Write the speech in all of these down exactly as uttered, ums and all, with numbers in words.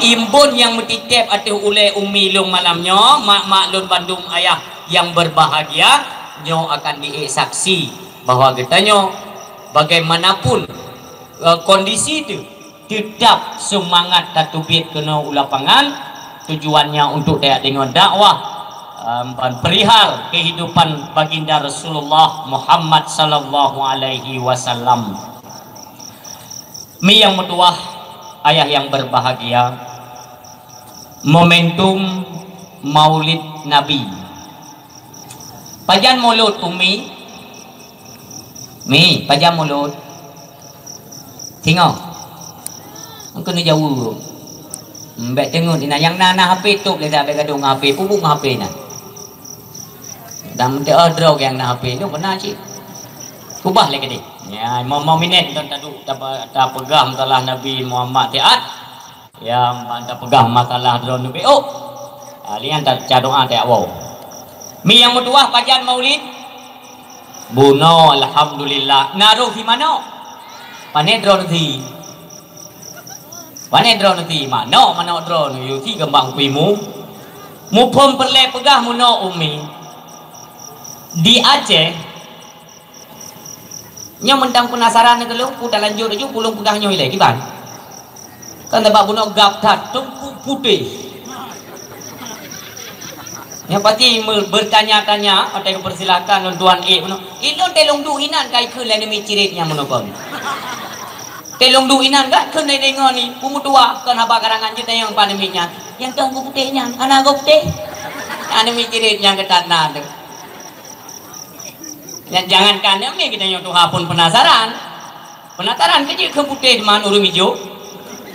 Imbon nyang meutiteb ateueh ulée umi lôn malam nyoe, mak-mak lôn bandum ayah nyang berbahagia, nyoe akan diék saksi bahwa geutanyoe bagaimanapun, eh, kondisi teuh, teutab seumangat tateubiet keunoe u lapangan, tujuannya untuk tajak deungoe dakwah, em, ban perihal kehidupan Baginda Rasulullah Muhammad sallallahu alaihi wasallam. Mi nyang meutuwah, ayah nyang berbahagia, momentum Maulid Nabi. Pajan mulod, Umi? Mi, pajan mulod? Singoh. Engkau ni jauh. Mbek tengut ina nyang na, na H P top lé dah, bek gadong H P, pubuk H P na. Dan menteri oh, droe nyang na H P tu kena cit. Kubah lé kedeh. Ya, mau, mau minit tu tadu tapa-, tapeugah masalah Nabi Muhammad siat. Ya, ban tapeugah masalah droe neubi. Oh. Ah, lian ta, ca doa tajak woe. Mi nyang meutuwah pajan Maulid? Bunoe, alhamdulillah. Na roh si manok. Pane droe neusi? Pane droe neusi? Manok, manok droe neu, yo si geumbang kuimu. Muphom peureulée peugah meunoe, Umi. Di Aceh, nyoe mantong peunasaran keu lôn, ku talanjut laju, ku lôn peugah nyoe ilée, kiban. Kan sabab bunoe gab that, Teungku Putéh. Nyang pasti me-, bertanya-tanya, watée geupersilahkan lôn tuan ék bunoe. Ilôn teuh lôn duek inan ka ikheun lé aneuk miet ciret nyan bunoe kon. Teuh lôn duek inan ka kheun lé deungon ni, peumeutuwah kon haba karangan jeuet tanyong bak aneuk miet nyan. Nyang Teungku Putéh nyan, hana gob putéh. Aneuk miet ciret nyan geutat na teuh. Nyan jangankan aneuk miet, geutanyoe tuha pun penasaran. Peunataran keu jeuet keu putéh man ureuëng ijo?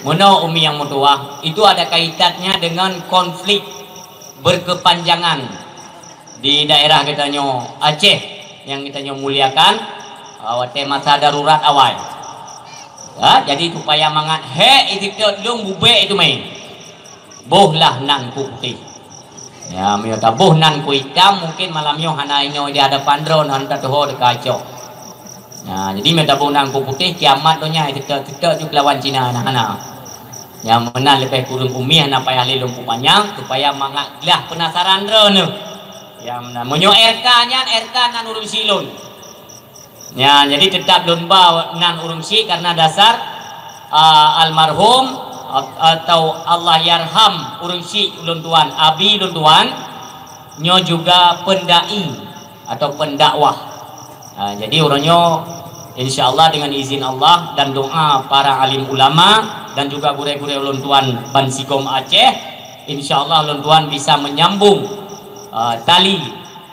Meunoe Umi nyang meutuwah, itu ada kaitannya dengan konflik berkepanjangan di daerah geutanyoe Aceh nyang geutanyoe muliakan, ah, watée masa darurat awai. Ya, jadi supaya mangat hék iseutôt lôn bubek itu main. Bohlah nan ku putéh. Ya, meunyoe taboh nan ku itam, mungkin malam nyoe hana ingoe di hadapan droe, hana tatuho teuka cok. Ya, jadi meunyoe taboh nan ku putéh, kiamat donya teuka-teuka ju kelawan Cina na hana. Ya, meunan leubeh kureueng Umi hana payah lé lôn peupanyang, supaya mangat glah peunasaran droeneuh. Ya, meunan. Meunyoe R K nyan, R K nan ureuëng silôn. Ya, jadi tetap lôn ba nan ureuëng syik karena dasar, ah, almarhum at-, atau Allah yarham ureuëng syik lôn tuan, abi lôn tuan, nyoe juga pendai atau pendakwah. Ah, jadi uroe nyoe, insya Allah dengan izin Allah dan doa para alim ulama dan juga gurée-gurée lôn tuan bansigom Aceh, insya Allah lôn tuan bisa menyambung, ah, tali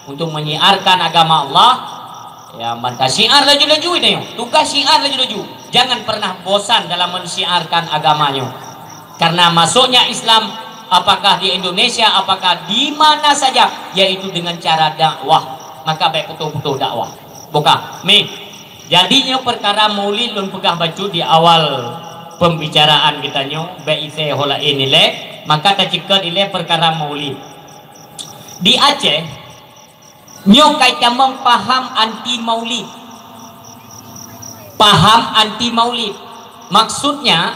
untuk menyiarkan agama Allah. Ya, ban tasyiar laju-laju itu. Tugas syiar laju-laju. Jangan pernah bosan dalam mensyiarkan agama nyoe. Karena masuknya Islam, apakah di Indonesia, apakah di mana saja, yaitu dengan cara dakwah. Maka baik putôh-putôh dakwah. Buka. Mi. Jadi nyoe perkara Maulid lôn peugah bacut di awal pembicaraan geutanyoe, baik isai ho laén ilée, maka taceukeut ilée perkara Maulid. Di Aceh, nyoe ka itamong paham anti Maulid. Paham anti Maulid. Maksudnya,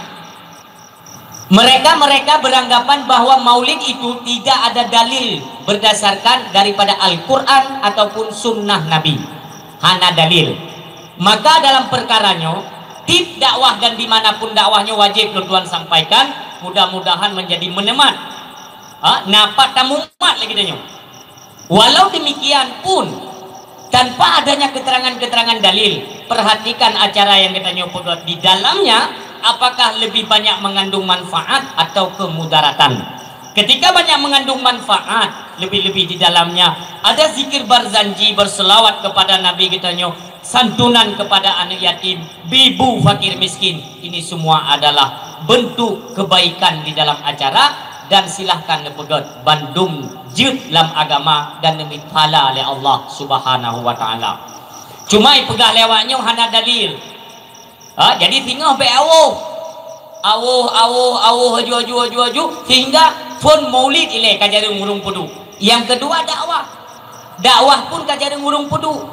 mereka-mereka beranggapan bahwa Maulid itu tidak ada dalil berdasarkan daripada Al-Quran ataupun Sunnah Nabi. Hana dalil. Maka dalam perkara nyoe, tip dakwah dan dimanapun dakwah nyoe wajéb lôn tuan sampaikan, mudah-mudahan menjadi menemat. Ha, na pat tamumat lagée nyoe. Walau demikian pun, tanpa adanya keterangan-keterangan dalil, perhatikan acara yang geutanyoe peugét di dalamnya, apakah lebih banyak mengandung manfaat atau kemudaratan. Ketika banyak mengandung manfaat, lebih-lebih di dalamnya ada zikir barzanji, berselawat kepada Nabi geutanyoe, santunan kepada aneuk yatim, ibu fakir miskin, ini semua adalah bentuk kebaikan di dalam acara, dan silahkan neupeugét bandum jeuet lam agama dan neubri pahala lé Allah Subhanahu wa Taala. Cuma ipeugah lé awak nyoe hana dalil. Ha, jadi singoh bék awoh. Awoh, awoh, awoh, aju, aju, aju, aju, sehingga phon Maulid ilée ka jareueng ureuëng peuduek. Nyang keudua dakwah. Dakwah pun ka jareueng ureuëng peuduek.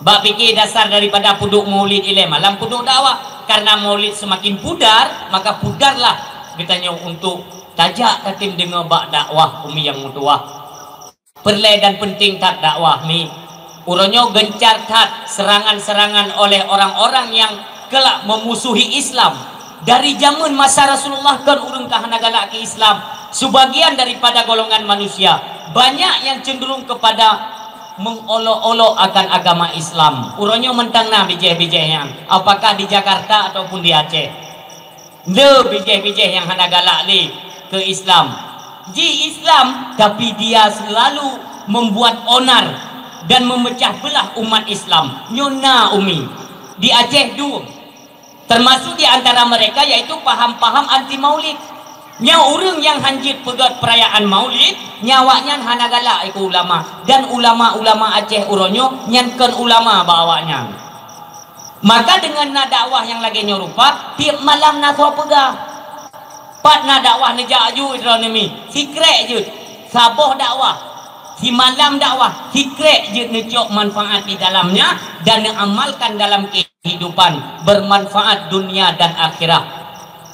Bak pike dasar daripada peuduek Maulid ilée malam peuduek dakwah. Karena Maulid semakin pudar, maka pudarlah geutanyoe untuk tajak tatem deungoe bak dakwah Umi nyang meutuwah. Peureulée dan peunteng that dakwah mi. Uroe nyoe geuncar that seurangan-seurangan oleh orang-orang nyang keulak meumusuhi Islam. Dari jameun masa Rasulullah kon ureuëng ka hana galak keu Islam. Sebagian daripada golongan manusia banyak yang cenderung kepada mengolok-olok akan agama Islam. Uroe nyoe mantong na bijéh-bijéh nyan, apakah di Jakarta ataupun di Aceh. Le bijéh-bijéh nyang hana galak lé keu Islam. Ji Islam, tapi dia selalu membuat onar dan memecah belah umat Islam. Nyoe na Umi. Di Aceh dua. Termasuk di antara mereka yaitu paham-paham anti maulid. Nyoe ureuëng nyang hanjeuet peugét perayaan maulid, nyan awaknyan hana galak keu ulama. Dan ulama-ulama Aceh uroe nyoe nyan kon ulama bak awaknyan. Maka deungon na dakwah nyang lagée nyoe rupa, tieb malam na soe peugah. Pat na dakwah neujak aju droeneuh mi, sikrék jeuet. Saboh dakwah, simalam dakwah, sikrék jeuet neucok manfaat di dalamnya dan neuamalkan dalam kehidupan, bermanfaat dunia dan akhirat.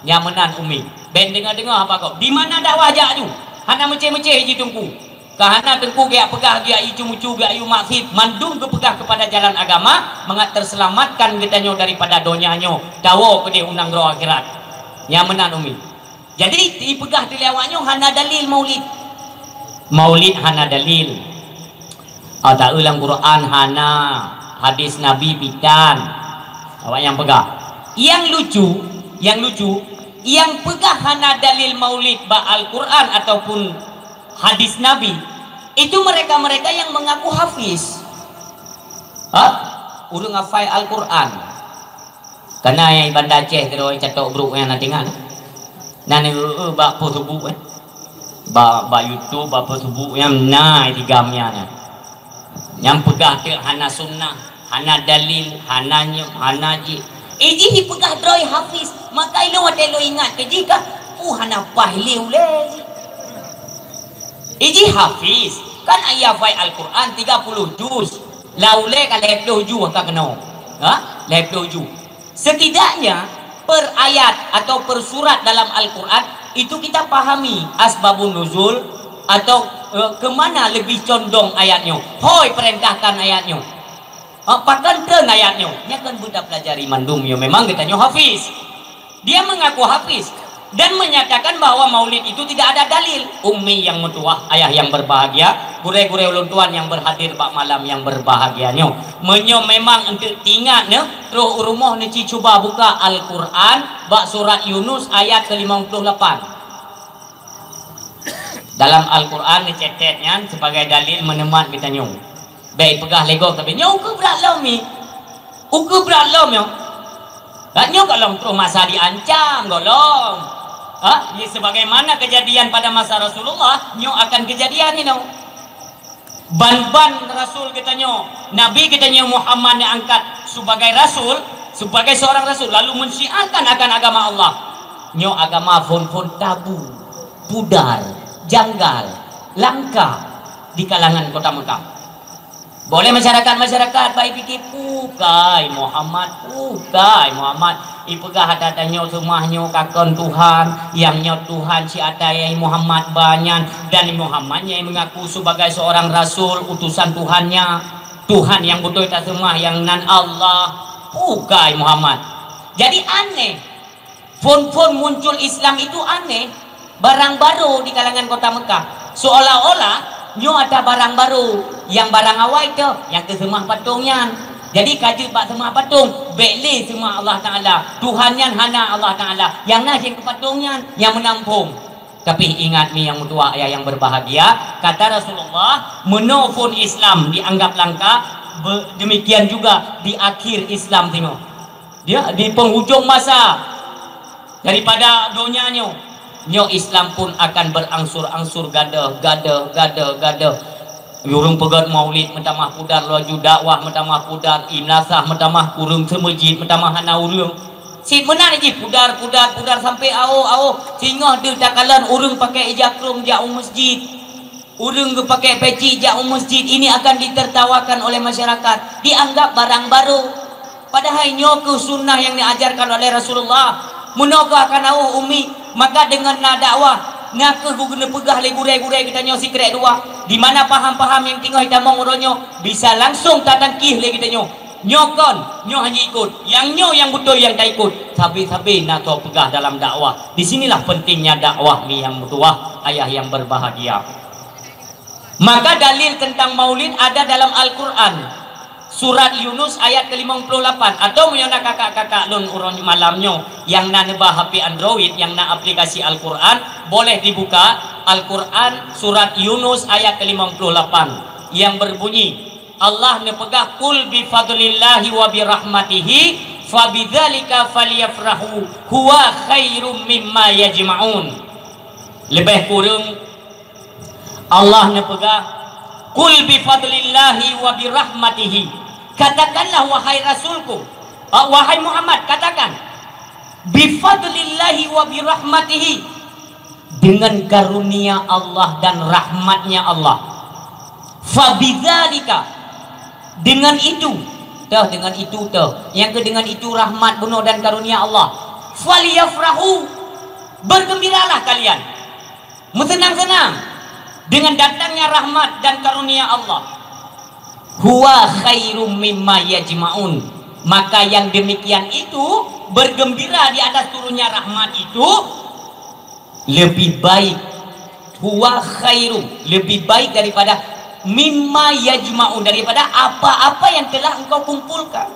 Nyang meunan Umi. Bék deungoe-deungoe haba gob. Di mana dakwah jak aju? Hana meucéh-meucéh ji teungku. Ka hana teungku geujak peugah geujak icu-mucu geujak icu maksiet, mandum geupeugah keupada jalan agama, mangat teuseulamatkan geutanyoe daripada donya nyoe, tawoe keudeh u nanggroe akhirat. Nyang meunan Umi. Jadi, ipeugah teuh lé awak nyoe hana dalil maulid. Maulid hana dalil. Ata lam Quran hana, hadis Nabi pitan. Awak nyang peugah. Yang lucu, yang lucu, yang peugah hana dalil maulid bak Al-Quran ataupun hadis Nabi, itu mereka-mereka yang mengaku hafiz. Ha? Ureuëng hafai Al-Quran. Kana nyang i Banda Aceh keudroe catok brok nyang na tingan. Na ni, eh, eh, bak Facebook, eh. Bak, bak YouTube, bak Facebook nyang na i tigam nyan. Nyang peugah teuk hana sunnah, hana dalil, hana nyoe, hana jih. Eh, jih ipeugah droe hafiz, maka ilôn watée lôn ingat keu jih kah, uh, hana paih lé ulée jih. Eh, jih hafiz, kan ayah hafai Al-Quran tiga puluh juz. Lau lé ka lhée ploh ju ka keunoe. Ha? Lhée ploh ju. Setidaknya, per ayat atau per surat dalam Al-Quran, itu kita pahami asbabun nuzul atau, eh, ke mana lebih condong ayat nyoe. Hôi perintahkan ayat nyoe. Eh, pakon treun ayat nyoe. Nyan kan buta pelajari mandum nyoe. Memang geutanyoe hafiz. Dia mengaku hafiz dan menyatakan bahwa maulid itu tidak ada dalil. Umi yang meutuwah, ayah yang berbahagia, gurée-gurée ulôn tuan yang berhadir bak malam yang berbahagia nyoe. Meunyoe memang eunteuk tingat nyoe, troh u rumoh neuci cuba buka Al-Quran bak surat Yunus ayat ke lima puluh lapan. Dalam Al-Quran neucetet nyan sebagai dalil meuneumat geutanyoe. Bék peugah lé gob, tapi nyoe ukeue brat lom mi. Ukeue brat lom nyoe. Dak nyoe gohlom troh masa diancam gohlom. Ha? Ni sebagaimana kejadian pada masa Rasulullah, nyoe akan kejadian inoe. Ban-ban rasul geutanyoe, Nabi geutanyoe Muhammad neuangkat sebagai rasul, sebagai seorang rasul, lalu mensyiarkan akan agama Allah. Nyoe agama phon-phon tabu, pudar, janggal, langka di kalangan kota Mekah. Boleh masyarakat-masyarakat baik fikir, "Pukai Muhammad, pukai Muhammad." Ipeugah ata-ata nyoe seumah nyoe ka kon Tuhan, nyang nyoe Tuhan si ata nyang Muhammad ba nyan, dan Muhammad nyang mengaku sebagai seorang rasul, utusan Tuhannya. Tuhan nyang beutôi taseumah nyang nan Allah, pukai Muhammad. Jadi aneh. Phon-phon muncul Islam itu aneh, barang baru di kalangan kota Mekah. Seolah-olah nyoe ata barang baru, nyang barang awai toh, nyang keu seumah patong nyan. Jadi ka jeuet bak seumah patong, bék lé seumah Allah Taala. Tuhan nyan hana Allah Taala. Nyang na cit keu patong nyan, nyang meunan phon. Tapi ingat mi nyang meutuwah ayah yang berbahagia, kata Rasulullah, meunoe phon Islam dianggap langka, be-, demikian juga di akhir Islam singoh. Dia di penghujung masa daripada donya nyoe, nyoe Islam pun akan berangsur-angsur gadôh, gadôh, gadôh, gadôh. Ureuëng peugét maulid meutamah pudar, laju dakwah meutamah pudar, imlasah meutamah, ureuëng seumeujid meutamah hana ureuëng. Cit meunan jih pudar, pudar, pudar sampai aoh, aoh. Singoh deuh takalon ureuëng pakai ija krông jak u meusjid. Ureuëng geupakai peci jak u meusjid ini akan ditertawakan oleh masyarakat, dianggap barang baru. Padahai nyoe keuh sunnah nyang diajarkan oleh Rasulullah. Meunoe ka kana uh umi, maka deungon na dakwah, na kheueh geuneuk peugah lé gurée-gurée geutanyoe sikrek dua. Di mana paham-paham nyang teungoh itamong uroe nyoe, bisa langsung tatangkih lé geutanyoe. Nyoe kon, nyoe hana ikot. Nyang nyoe nyang beutôi nyang taikot. Sabe-sabe na soe peugah dalam dakwah. Di sinilah pentingnya dakwah mi nyang meutuwah, ayah yang berbahagia. Maka dalil tentang maulid ada dalam Al-Quran. Surat Yunus ayat ke lima puluh lapan. Atau meunyoe na kakak-kakak lôn uroe malam nyoe nyang na neuba H P Android, nyang na aplikasi Al-Quran, boleh dibuka Al-Quran surat Yunus ayat ke lima puluh lapan yang berbunyi, Allah neupeugah, "Qul bi fadlillahi wa bi rahmatihi fa bidzalika falyafrahu huwa khairum mimma yajma'un." Leubeh kureueng Allah neupeugah, "Qul bi fadlillahi wa bi rahmatihi." Katakanlah, wahai Rasulku, ah, wahai Muhammad, katakan, "Bi fadlillahi wa bi rahmatihi." Dengan karunia Allah dan rahmatnya Allah. "Fa bidzalika." Dengan itu, teuh, dengan itu, teuh. Nyang keu dengan itu rahmat bunoe dan karunia Allah. "Falyafrahu." Bergembiralah kalian. Meuseunang-seunang dengan datangnya rahmat dan karunia Allah. "Huwa khairum mimma yajma'un." Maka yang demikian itu, bergembira di atas turunnya rahmat itu, lebih baik. "Huwa khairum", lebih baik daripada, "mimma yajma'un", daripada apa-apa yang telah engkau kumpulkan.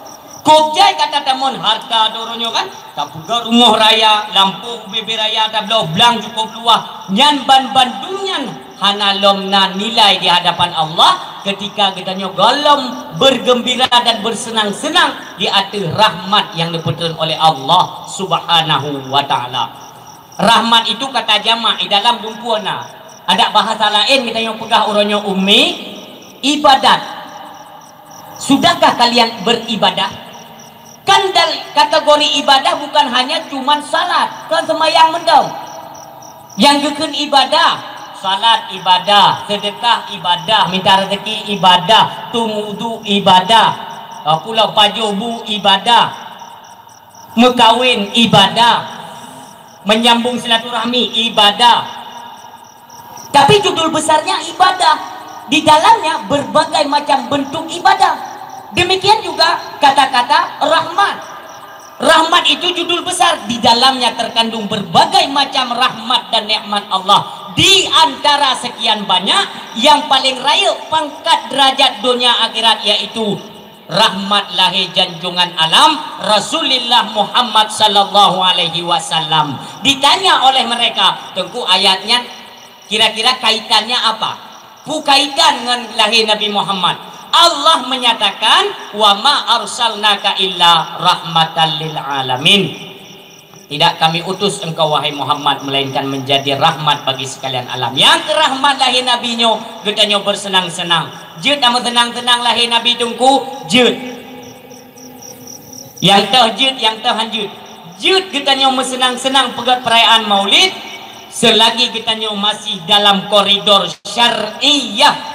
Kok jai ka tatamong harta droe nyoe kan, tapeugöt rumoh raya, lampôh ubé-bé raya, tabloe blang cukup luwah, nyan ban-bandum nyan hana lom na nilai di hadapan Allah ketika geutanyoe gohlom bergembira dan bersenang-senang di ateueh rahmat nyang neupeutreun oleh Allah Subhanahu wa Ta'ala. Rahmat itu kata jamak, di dalam dumpeue na. Adak bahasa laén geutanyoe peugah uroe nyoe ummi, ibadat. Sudahkah kalian beribadah? Kan dal-, kategori ibadah bukan hanya cuman salat, kan seumayang mantong. Nyang geukheun ibadah, salat ibadah, seudeukah ibadah, mita raseuki ibadah, tueng udhu ibadah, ah, pulo pajoh bu ibadah, meukawen ibadah, menyambung silaturahmi ibadah. Tapi judul besarnya ibadah. Di dalamnya berbagai macam bentuk ibadah. Demikian juga kata-kata rahmat. Rahmat itu judul besar. Di dalamnya terkandung berbagai macam rahmat dan nikmat Allah. Di antara sekian banyak, yang paling rayeuk pangkat derajat donya akhirat yaitu rahmat lahé janjungan alam, Rasulullah Muhammad sallallahu alaihi wasallam. Ditanya oleh mereka, "Teungku, ayat nyan kira-kira kaitannya apa? Peue kaitan ngon lahé Nabi Muhammad?" Allah menyatakan, "Wa ma arsalnaka illa rahmatan lil alamin." Tidak Kami utus engkau, wahai Muhammad, melainkan menjadi rahmat bagi sekalian alam. Nyang keu rahmat lahé Nabi nyoe, geutanyoe bersenang-senang. Jeuet tameuseunang-seunang lahé Nabi Teungku, jeuet. Nyang teuh jeuet, nyang teuh han jeuet. Jeuet geutanyoe meuseunang-seunang peugöt perayaan Maulid, selagi geutanyoe masih dalam koridor syariah.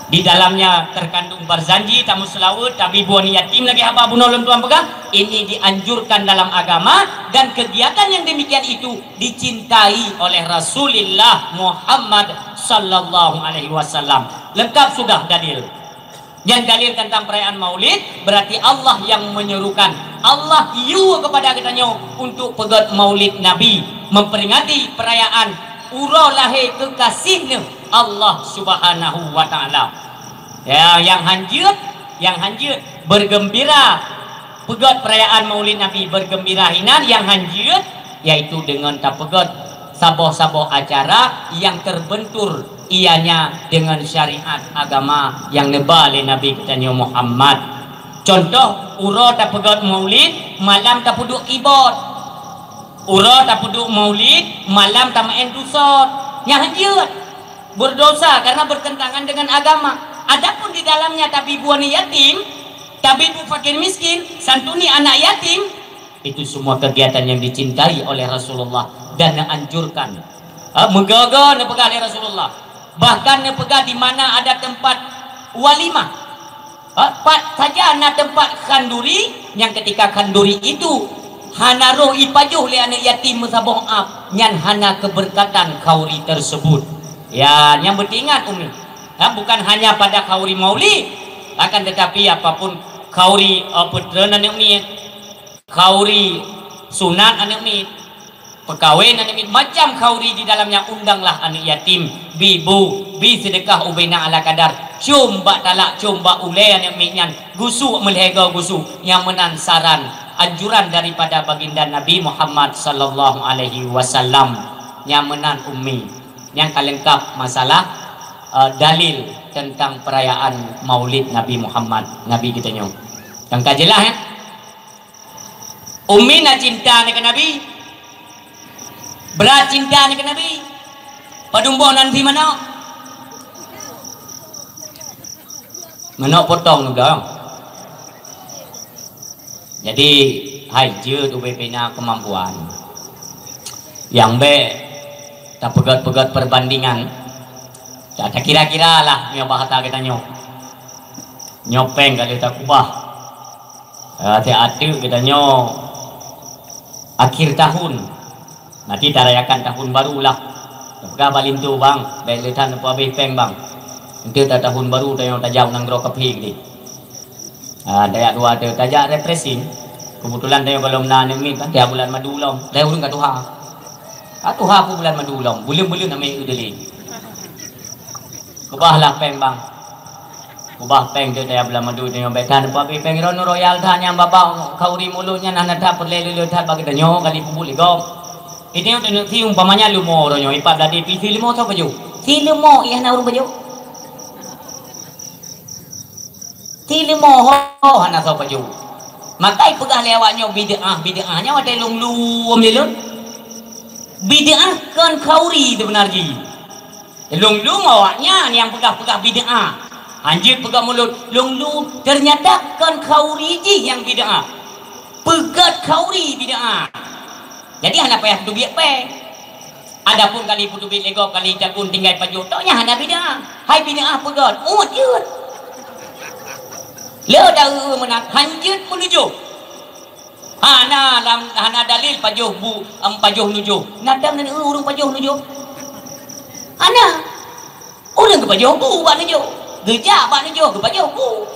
Di dalamnya terkandung berjanji, tameuseulaweuet, tabi bu aneuk yatim lagèe haba bunoe lôn tuan peugah. Ini dianjurkan dalam agama dan kegiatan yang demikian itu dicintai oleh Rasulullah Muhammad sallallahu alaihi wasallam. Lengkap sudah dalil. Nyan dalil tentang perayaan Maulid, berarti Allah yang menyerukan. Allah yue kepada geutanyoe untuk peugöt Maulid Nabi, memperingati perayaan uroe lahé kekasih neuh Allah Subhanahu wa Ta'ala. Ya, nyang han jeuet, nyang han jeuet, bergembira peugöt perayaan Maulid Nabi, bergembira hinan nyang han jeuet, yaitu deungon tapeugöt saboh-saboh acara nyang terbentur, ianya deungon syariat agama nyang neuba lé Nabi geutanyoe Muhammad. Contoh, uroe tapeugöt Maulid, malam tapeuduek kibot. Uroe tapeuduek Maulid, malam tameu'en dusot. Nyan han jeuet. Berdosa karena bertentangan dengan agama. Adapun di dalamnya tabi bu aneuk yatim, tabi bu fakir miskin, santuni anak yatim, itu semua kegiatan yang dicintai oleh Rasulullah dan dianjurkan. Ha, meugaga neupeugah lé Rasulullah. Bahkan neupeugah di mana ada tempat walimah. Ha, pat saja na teumpat khanduri, nyang ketika khanduri itu hana roh ipajoh lé aneuk yatim meusaboh ab, nyan hana keubeureukatan khauri teuseubut. Ya, nyang beuteuingat Umi, ha, bukan hanya pada khauri maulid, akan tetapi apapun khauri, eh, peutreun aneuk miet, khauri sunat aneuk miet, peukawen aneuk miet, macam khauri di dalamnya, undanglah aneuk yatim, bi bu, bi seudeukah ubena ala kadar, com bak talak, com bak ulée aneuk miet nyan, gusuk meulhée goe gusuk, nyang meunan saran, anjuran daripada Baginda Nabi Muhammad sallallahu alaihi wasallam. Nyang meunan Umi, nyang ka leungkap masalah, eh, dalil teuntang peurayaan Maulid Nabi Muhammad, Nabi geutanyoe. Nyang ka jeulaih, ya? Umi na cinta nibak Nabi. Brat cinta nibak Nabi. Padum boh nan si manok. Manok potong juga. Jadi, hai jeuet ubé pih na keumampuan. Nyang bék tapeugét-peugét perbandingan. Ta-, takira-kira lah nyoe bahasa geutanyoe. Nyoe péng ka lheueh takubah. Eh, até-até geutanyoe akhir tahun. Nanti tarayakan tahun baru lah. Tapeugah bak linto, "Bang, bék lé that neupeuhabéh péng, Bang. Enteuk ta tahun baru tanyoe tajak u nanggroe kaphé keudéh." Ah, tajak dua tu, tajak refreshing. Keubeutulan tanyoe gohlom na aneuk miet, kan, tiep bulan madu lom. Lhée ureueng ka tuha. Ka tuha pih bulan madu lom, buleuen-buleuen amé eu deuh lé. Kubah lah péng, Bang. Kubah péng tu daya bulan madu nyoe, bék that neupeuhabéh péng, droeneuh royal that nyang babah khauri mulod nyan hana that peureulée lé that bak geutanyoe kali peubuet lé gob. Itu nyoe teuneuk si umpamanya leumo uroe nyoe, ipat bladé pih si leumo soe pajoh? Si leumo, iya hana ureueng pajoh. Si leumo ho hana soe pajoh. Maka ipeugah lé awak nyoe bid'ah, bid'ah nyoe watée lôn lom lé lôn. Bid'ah kon khauri seubeuna jih. Lôn lom awak nyan nyang peugah-peugah bid'ah. Hanjeuet peugah mulod, lôn lom, ternyata kon khauri jih nyang bid'ah. Peugét khauri bid'ah. Jadi hana payah teubiet péng. Adapun kali peuteubiet lé gob, kali jagon tinggai pajoh, tok nyan hana bid'ah. Hai bid'ah peugét, uet jeuet. Le da eu meunan, hanjeuet meunujôh. Hana lam, hana dalil pajoh bu, em, pajoh nujôh. Na dang nan eu ureueng pajoh nujôh? Hana. Ureueng geupajoh bu bak nujôh. Geujak bak nujôh geupajoh bu.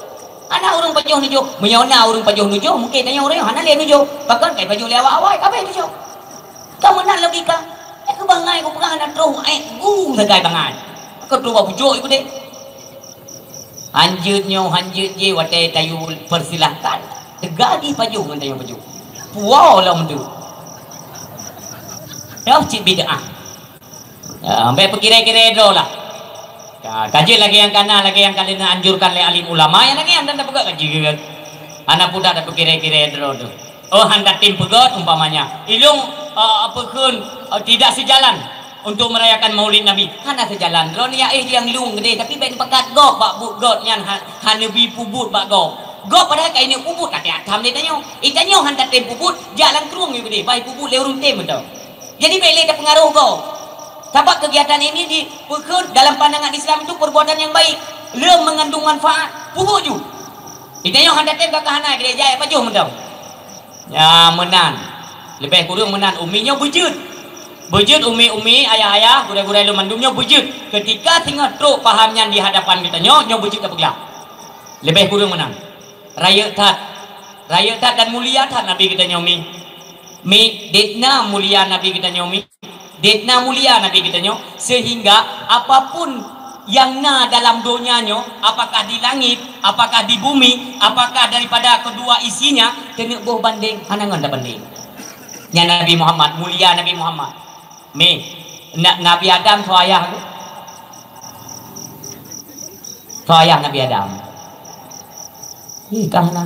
Hana ureueng pajoh nujôh. Meunyoe na ureueng pajoh nujôh, mungken tanyoe ureueng nyoe hana lé nujôh. Pakon kai pajoh lé awai-awai, ka abéh nujôh. Ka meunan logika. Eh, keu bangai kupeugah hana troh, eh, gu sagai bangai. Ka troh bak bujôk iku deh. Hanjeuet nyoe, hanjeuet jih, watée tayue persilahkan, teuga jih pajoh ngon tanyoe pajoh. Puwoe lom tu. Nyoe cit bid'ah. Ya, bék peukirée-kirée droe lah. Ka, ka jeuet lagée nyang kana, lagée nyang ka lheueh anjurkan lé alim ulama, nyang lagée nyan dan tapeugah ka jeuet. Hana pudak tapeukirée-kirée droe tu. Oh, hana tem peugét umpamanya. Ilong, eh, apa kheun, eh, tidak sejalan untuk merayakan Maulid Nabi. Hana sejalan. Droe ni ya eh yang lung gede, tapi bék pakat gob bak buet gob nyan ha-, hana bi peubuet bak gob. Gob padahai ka ineuk peubuet, ka tiak tham lé tanyoe. Eh, tanyoe hana tem peubuet, jak lam krueng yu gede, bai peubuet lé ureueng tem beutôi. Jadi bék lé tapeungaroh gob. Sabab kegiatan ini di, peukheun dalam pandangan Islam itu perbuatan yang baik, le mengandung manfaat. Peubuet ju. Di tanyoe hana tem ka hana gereja ya pajoh mantong. Ya meunan. Lebih kurang meunan umi nyoe beujeuet. Beujeuet umi-umi, ayah-ayah, gurée-gurée lôn mandum nyoe beujeuet. Ketika singoh trok paham nyan di hadapan geutanyoe, nyoe beujeuet tapeugah. Lebih kurang meunan. Rayeuk that. Rayeuk that dan mulia that Nabi geutanyoe mi. Mi, detna mulia Nabi geutanyoe mi. Detna mulia Nabi geutanyoe, sehingga apapun yang na dalam donya nyoe, apakah di langit, apakah di bumi, apakah daripada kedua isinya, keuneuk boh bandeng, hana ngon tabandeng. Nyan Nabi Muhammad, mulia Nabi Muhammad. Mi, na-, Nabi Adam soe ayah tu? Soe ayah Nabi Adam? Ih, kah na.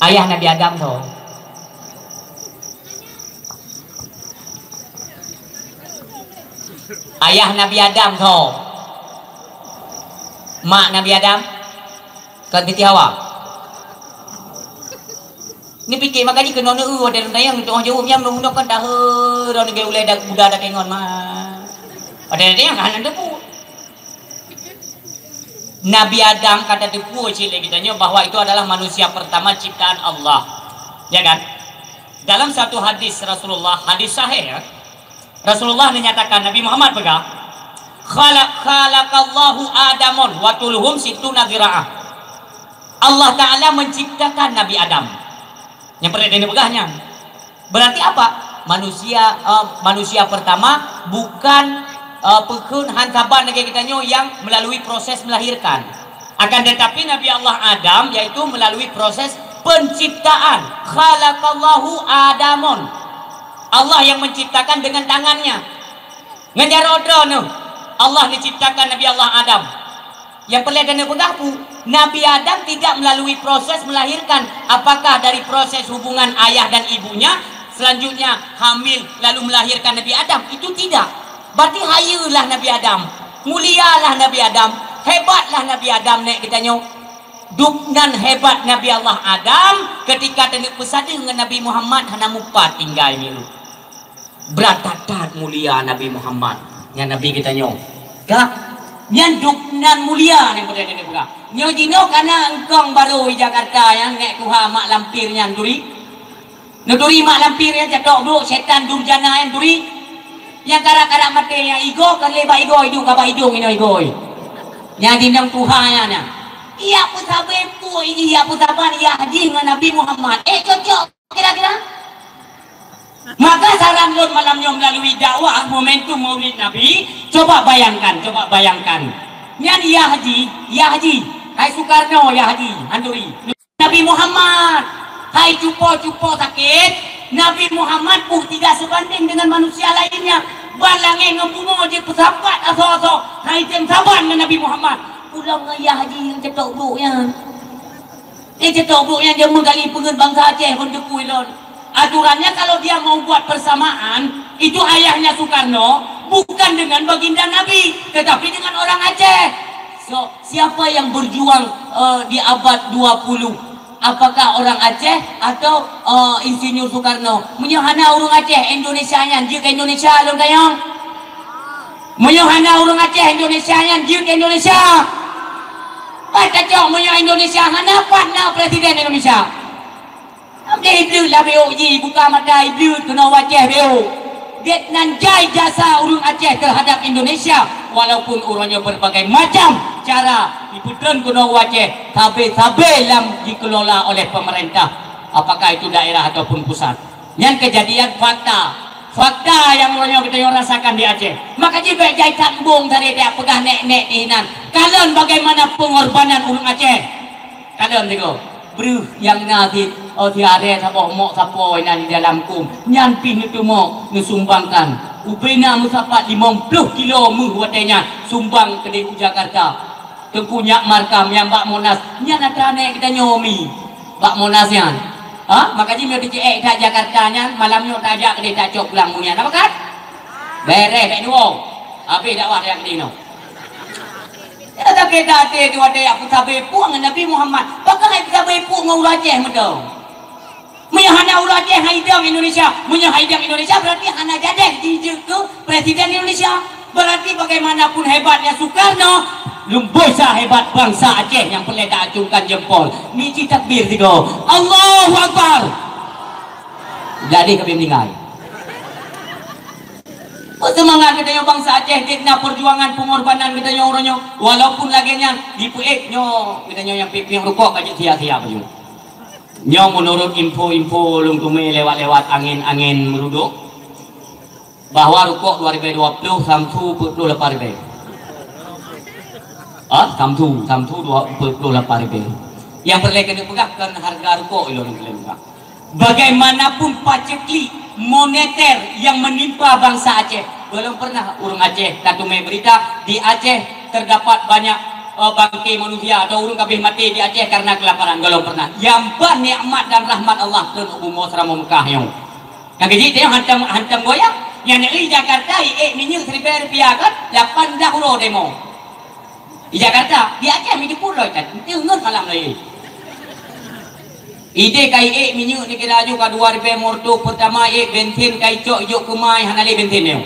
Ayah Nabi Adam soe? Ayah Nabi Adam soe? Mak Nabi Adam? Kon Siti Hawa? Ni pike maka jih keunoe neu-eu watée lôn tanyong, neu-eu jaweueb nyan meunyoe kon tahe droe nibak ulée da-, buda dakée ngon ma. Watée tanyong hana teupeu. Nabi Adam ka tateupeue cit lé geutanyoe bahwa itu adalah manusia pertama ciptaan Allah. Ya kan? Dalam satu hadis Rasulullah, hadis sahih ya, Rasulullah menyatakan, Nabi Muhammad peugah, "Khalaq-, khalaqallahu Adamun wa tuluhum sittuna zira'ah." Allah Ta'ala menciptakan Nabi Adam. Nyang peureulée tapeugah nyan. Berarti apa? Manusia, eh, manusia pertama bukan, eh, peukheun han saban lagée geutanyoe yang melalui proses melahirkan. Akan tetapi Nabi Allah Adam yaitu melalui proses penciptaan. Khalaqallahu Adamun. Allah yang menciptakan dengan tangannya. Ngejar odro neuh Allah menciptakan Nabi Allah Adam. Yang peureulée tapeugah pu, Nabi Adam tidak melalui proses melahirkan. Apakah dari proses hubungan ayah dan ibunya, selanjutnya hamil lalu melahirkan Nabi Adam? Itu tidak. Berarti hayelah Nabi Adam, mulialah Nabi Adam, hebatlah Nabi Adam, nek geutanyoe. Dubnan hebat Nabi Allah Adam ketika taneuk peusadeue ngon Nabi Muhammad hana mupat tinggai milu. Brat that-that mulia Nabi Muhammad nyan Nabi geutanyoe. Ka? Nyan dubnan mulia nyang peureulée tapeugah. Nyoe jinoe kana eungkong barô di Jakarta nyang nek tuha mak lampir nyan turi. Neuturi mak lampir nyan, catok brok setan durjana nyan turi. Nyang karak-karak maté nyang igoe kon lé bak igoe, idong ka bak idong inoe igoe. Nyan di nang tuha nyan na. Iya peusabe pu, iya peusaban, iya haji ngon Nabi Muhammad. Eh, cocok kira-kira? Maka saran lôn malam nyoe melalui dakwah momentum Maulid Nabi, coba bayangkan, coba bayangkan. Nyan iya haji, iya haji. Hai Soekarno iya haji, han turi. Nabi Muhammad, hai cupo-cupo sakét, Nabi Muhammad pun tidak sebanding dengan manusia lainnya. Ban langét ngon bumoe jipeusapat asoe-asoe, hai tem saban ngon Nabi Muhammad. Ulôn ngon iya haji nyang cetok brok nyan. Eh, cetok brok nyan jeuet meugali peungeuet bansa Aceh kon teukui lôn. Aturannya kalau dia mau buat persamaan, itu ayahnya Soekarno bukan dengan baginda Nabi, tetapi dengan orang Aceh. So, siapa yang berjuang, eh, di abad dua puluh? Apakah orang Aceh atau, eh, Insinyur Soekarno? Meunyoe hana ureuëng Aceh, Indonesia nyan jeuet keu Indonesia lôn tanyong. Meunyoe hana ureuëng Aceh, Indonesia nyan jeuet keu Indonesia. Pat tacok meunyoe Indonesia hana, pat na presiden Indonesia. Deh Iblih lah beok ji, buka mata Iblih keunoe u Aceh beok. Gét nan jai jasa ureuëng Aceh terhadap Indonesia, walaupun uroe nyoe berbagai macam cara dipeutreun keunoe u Aceh, sabe-sabe lam dikelola oleh pemerintah, apakah itu daerah ataupun pusat. Nyan kejadian fakta. Fakta nyang uroe nyoe geutanyoe rasakan di Aceh. Maka jih bék jai that bong tadi dak peugah nek-nek di inan. Kalon bagaimana pengorbanan ureuëng Aceh. Kalon sigoe, breuh nyang na cit, oh, si aré saboh mok sapo inan di dalam kum, nyan pih neuteumok neusumbangkan. Ubena meusapat limong ploh kilo méuh watée nyan sumbang keudeh u Jakarta. Teungku nyak markam nyang bak Monas, nyan atra aneuk geutanyoe mi bak Monas nyan. Ha? Maka jih meunyoe teuceuék that Jakarta nyan, malam nyoe tajak keudeh tacok pulang meunyan. Apa kan? Bereh bek dua. Habis dakwah tajak keudeh nyoe. Ya, tapi dah hati tu ada yang peusabe puang ngon Nabi Muhammad. Pakon hai peusabe puang ngon ureuëng Aceh meudo? Meunyoe hana ureuëng Aceh hai dong Indonesia, meunyoe hai dong Indonesia berarti hana jadeh jijeuet keu presiden Indonesia. Berarti bagaimanapun hebatnya Soekarno, lumboi sa hebat bangsa Aceh nyang peureulée ta acungkan jempol. Miji takbir sigoe. Allahu Akbar. Jadi kami meninggal. Peusemangat geutanyoe bangsa Aceh, jeuet na perjuangan pengorbanan geutanyoe uroe nyoe. Walaupun lagée nyan, dipeuék nyoe geutanyoe nyang pieng-pieng rukok ka jeuet sia-sia baju. Nyoe menurut info-info lôn teumé lewat-lewat angin-angin meurudok, bahwa rukok dua ribu dua puluh Samsu peuet ploh lapan ribée. Ah, Samsu, Samsu dua, peuet ploh lapan ribée. Nyang peureulée keuneuk peugah kon hareuga rukok ilôn peureulée peugah. Bagaimanapun paceklik moneter yang menimpa bangsa Aceh, belum pernah ureuëng Aceh ka teumé berita di Aceh terdapat banyak, eh, bangke manusia atau ureuëng kabeh maté di Aceh karena kelaparan, belum pernah. Nyang ban nikmat dan rahmat Allah keu umat Islam Mekah nyoe. Nyang keuji teuh hantom, hantom goyang. Nyang negeri Jakarta iék minyeuk siribée rupiah kan, lapan blah uroe demo. Di Jakarta, di Aceh meuteupue lom that, teungeut malam lagi. Ideh ka iék minyeuk neukira ju ka dua ribée moto pertama iék bensin ka icok ijok keumai hana lé bensin nyoe.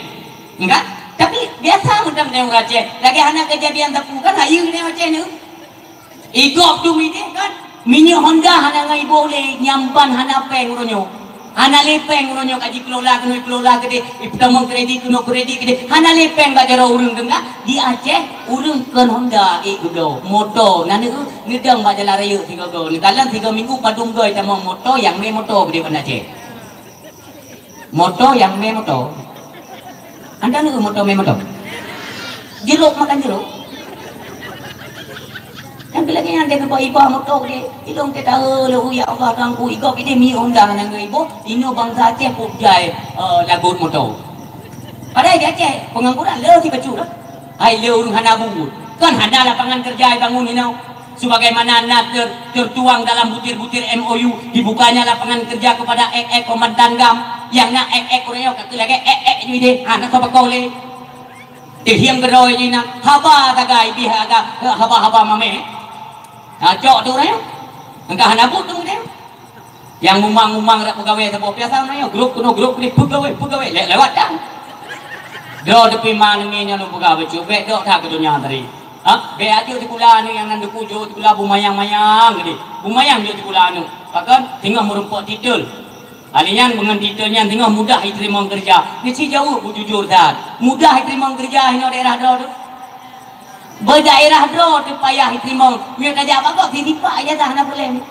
Enggak? Tapi biasa meutam nyoe ureuëng Aceh, lagée hana kejadian teupue kan hayeue nyoe Aceh nyoe. Igop tu mideh kan? Minyeuk Honda hana ngon iboh lé, nyang ban hana péng uroe nyoe. Hana lé péng uroe nyoe ka jikelola keunoe kelola keudeh, ipeutamong kredit keunoe kredit keudeh. Hana lé péng bak jaroe ureuëng deungon di Aceh, ureuëng kon Honda ék geubloe. Moto na neueu neudong bak jalan raya sigoe-goe. Neukalon sigoe minggu padum goe tamong moto nyang mé moto keudeh ban Aceh. Moto nyang mé moto. Anda neu moto mé moto. Jeruk makan jeruk. Nyang lagée nyan dia keuba iba moto dia. Ilong teuh tahu lé, ya Allah, Tuhanku, igob ideh mi Honda nanggroe iboh, inoe bansa Aceh peuet jai, eh, lagot moto. Padahai di Aceh pengangguran le sibacut dah. Hai le ureuëng hana buet. Kan hana lapangan kerja ibangun inoe. Sebagaimana na ter-, tertuang dalam butir-butir M O U, dibukanya lapangan kerja kepada ek-ek komandan GAM, nyang na ek-ek uroe nyoe ka keu lagée ek-ek ju ideh, hana soe pakon lé. Teuhieng keudroe jih na, haba sagai bih aga, haba-haba mamé. Ha, cok tu uroe nyoe. Engka hana buet tu deh. Nyang mumang-mumang rak peugawée saboh piasa uroe nyoe, grup keunoe grup keudeh peugawée, peugawée, le-, lewat dah. Droe teupima neumi nyoe lôn peugah bacut, bék dok that keu donya tadi. Ha? Bék ajok sikula aneuk nyang nan deuku jok sikula bumayang-mayang geude. Bumayang jok sikula aneuk. Pakon? Singoh meurumpok titel. Ahli nyan meungon titel nyan singoh mudah jiteurimong keureuja. Nyoe ci jaweueb beujujur that. Mudah jiteurimong keureuja inoe daerah droe teuh. Bak daerah droe teuh payah jiteurimong. Meunyoe tajak bak gob, sitipak ijazah hana peureulée.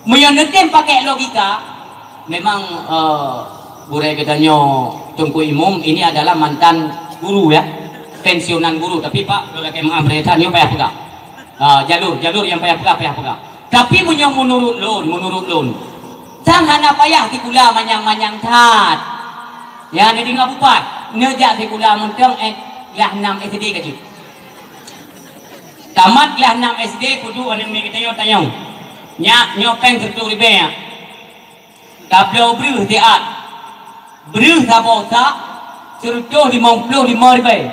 Meunyoe neutem pakai logika, memang, eh, gurée geutanyoe Teungku Imum ini adalah mantan guru, ya, pensiunan guru. Tapi Pak, lôn lakée meu'ah, beureukat nyoe payah peugah. Ah, jalur, jalur nyang payah peugah, payah peugah. Tapi meunyoe menurut lôn, menurut lôn, sang hana payah sikula manyang-manyang that. Ya, neudeungoe bupat, neujak sikula mantong, eh, klas enam S D ka jeuet. Tamat klas enam S D, kudu aneuk miet geutanyoe tanyong. Nyak, nyoe péng sireutôh ribée, nyak. Tabloe breuh siat. Breuh saboh sak, sireutôh limong ploh lima ribée.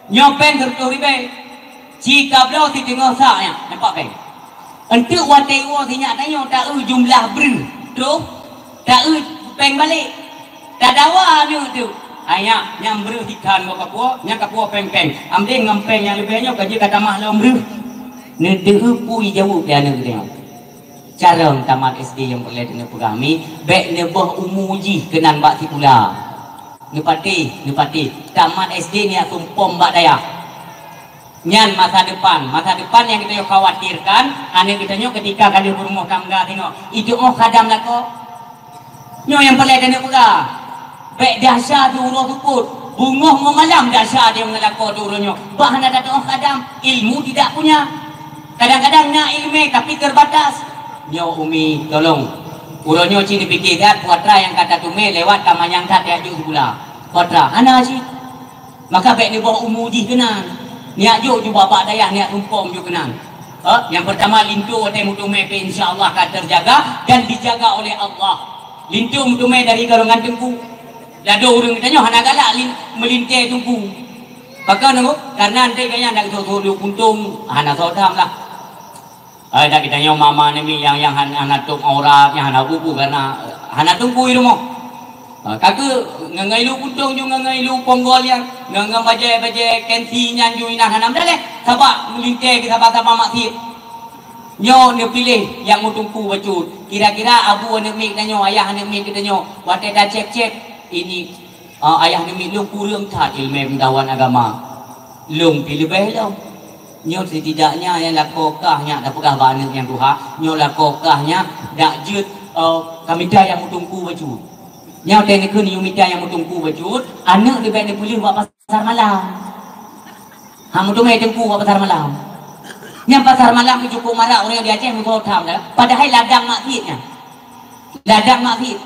Nyoe péng sireutôh ribée. Ci kabloe siteungoh sak, nyak, nampak péng. Enteuk watée woe sinyak tanyoe taeu jumlah breuh, troh taeu péng balek. Tadawa aneuk teuh, "Hai nyak, nyang breuh sikhan ngon kapoe, nyang kapoe péng-péng. Amdeng ngon péng nyang leubeh nyoe ka jeuet ka tamah lom breuh." Neuteueu peue jaweueb lé aneuk geutanyoe. Carông tamat S D nyang peureulée taneuk peugah mi, bék neuboh umu jih keunan bak sikula. Neupatéh, neupatéh. Tamat S D neujak sumpom bak dayah. Nyan masa depan. Masa depan nyang geutanyoe khawatirkan, aneuk geutanyoe ketika ka lheueh beurumoh tangga singoh, itu'oh khadam lakoe. Nyoe nyang peureulée taneuk peugah. Bék desya teuh uroe seupôt. Beungoh ngon malam desya teuh ngon lakoe teuh uroe nyoe. Bah hana tatu'oh khadam, ilmu tidak punya. Kadang-kadang na iéleumé tapi terbatas. Nyoe umi, tolong. Uroe nyoe ci neupike that, peue atra nyang ka tateumé lewat ka manyang that tajak jok sikula. Peue atra, hana cit. Maka bék neuboh umu jih keunan. Neujak jok ju bak dayah, neujak sumpom jok keunan. Ha? Nyang peurtama, linto watée meuteumé pih insya Allah ka teujaga dan dijaga oleh Allah. Linto meuteumé dari golongan teungku. Ladôm ureuëng geutanyoe hana galak lin-, meulintée teungku. Pakon teungku? Karena enteuk gobnyan dak geusok-sok lé puntông, hana soe tham lah. Hai, dak geutanyoe mama neumi nyang, nyang han-, hana tôb aurat, nyang hana bubu karena, eh, hana teungku i rumoh. Ha, ka keuh ngon, ngon ilu puntông ju, ngon, ngon ilu ponggol nyan, ngon, ngon bajée-bajée kensi nyan ju inan hana meudaleh, sabab meulintée keu saba-saba maksiet. Nyoe neupiléh nyang meuteungku bacut. Kira-kira abu aneuk miet geutanyoe, ayah aneuk miet geutanyoe, watée tacék-cék, ini Ah, ayah neumi lôn kureueng that iéleumé peungeutahuan agama. Lôn pih leubeh lom. Nyoe setidaknya nyang lakoe kah nyak tapeugah bak aneuk nyang tuha, nyoe lakoe kah nyak dak jeuet, eh, ka mita nyang meuteungku bacut. Nyoe teuh neukheun yue mita nyang meuteungku bacut, aneuk leubeh neupeuleueh bak pasar malam. Ha, meuteumé teungku bak pasar malam. Nyang pasar malam nyoe cukôp marak ureuëng di Aceh meusoe tham dah. Padahai ladang maksiet nyan. Ladang maksiet.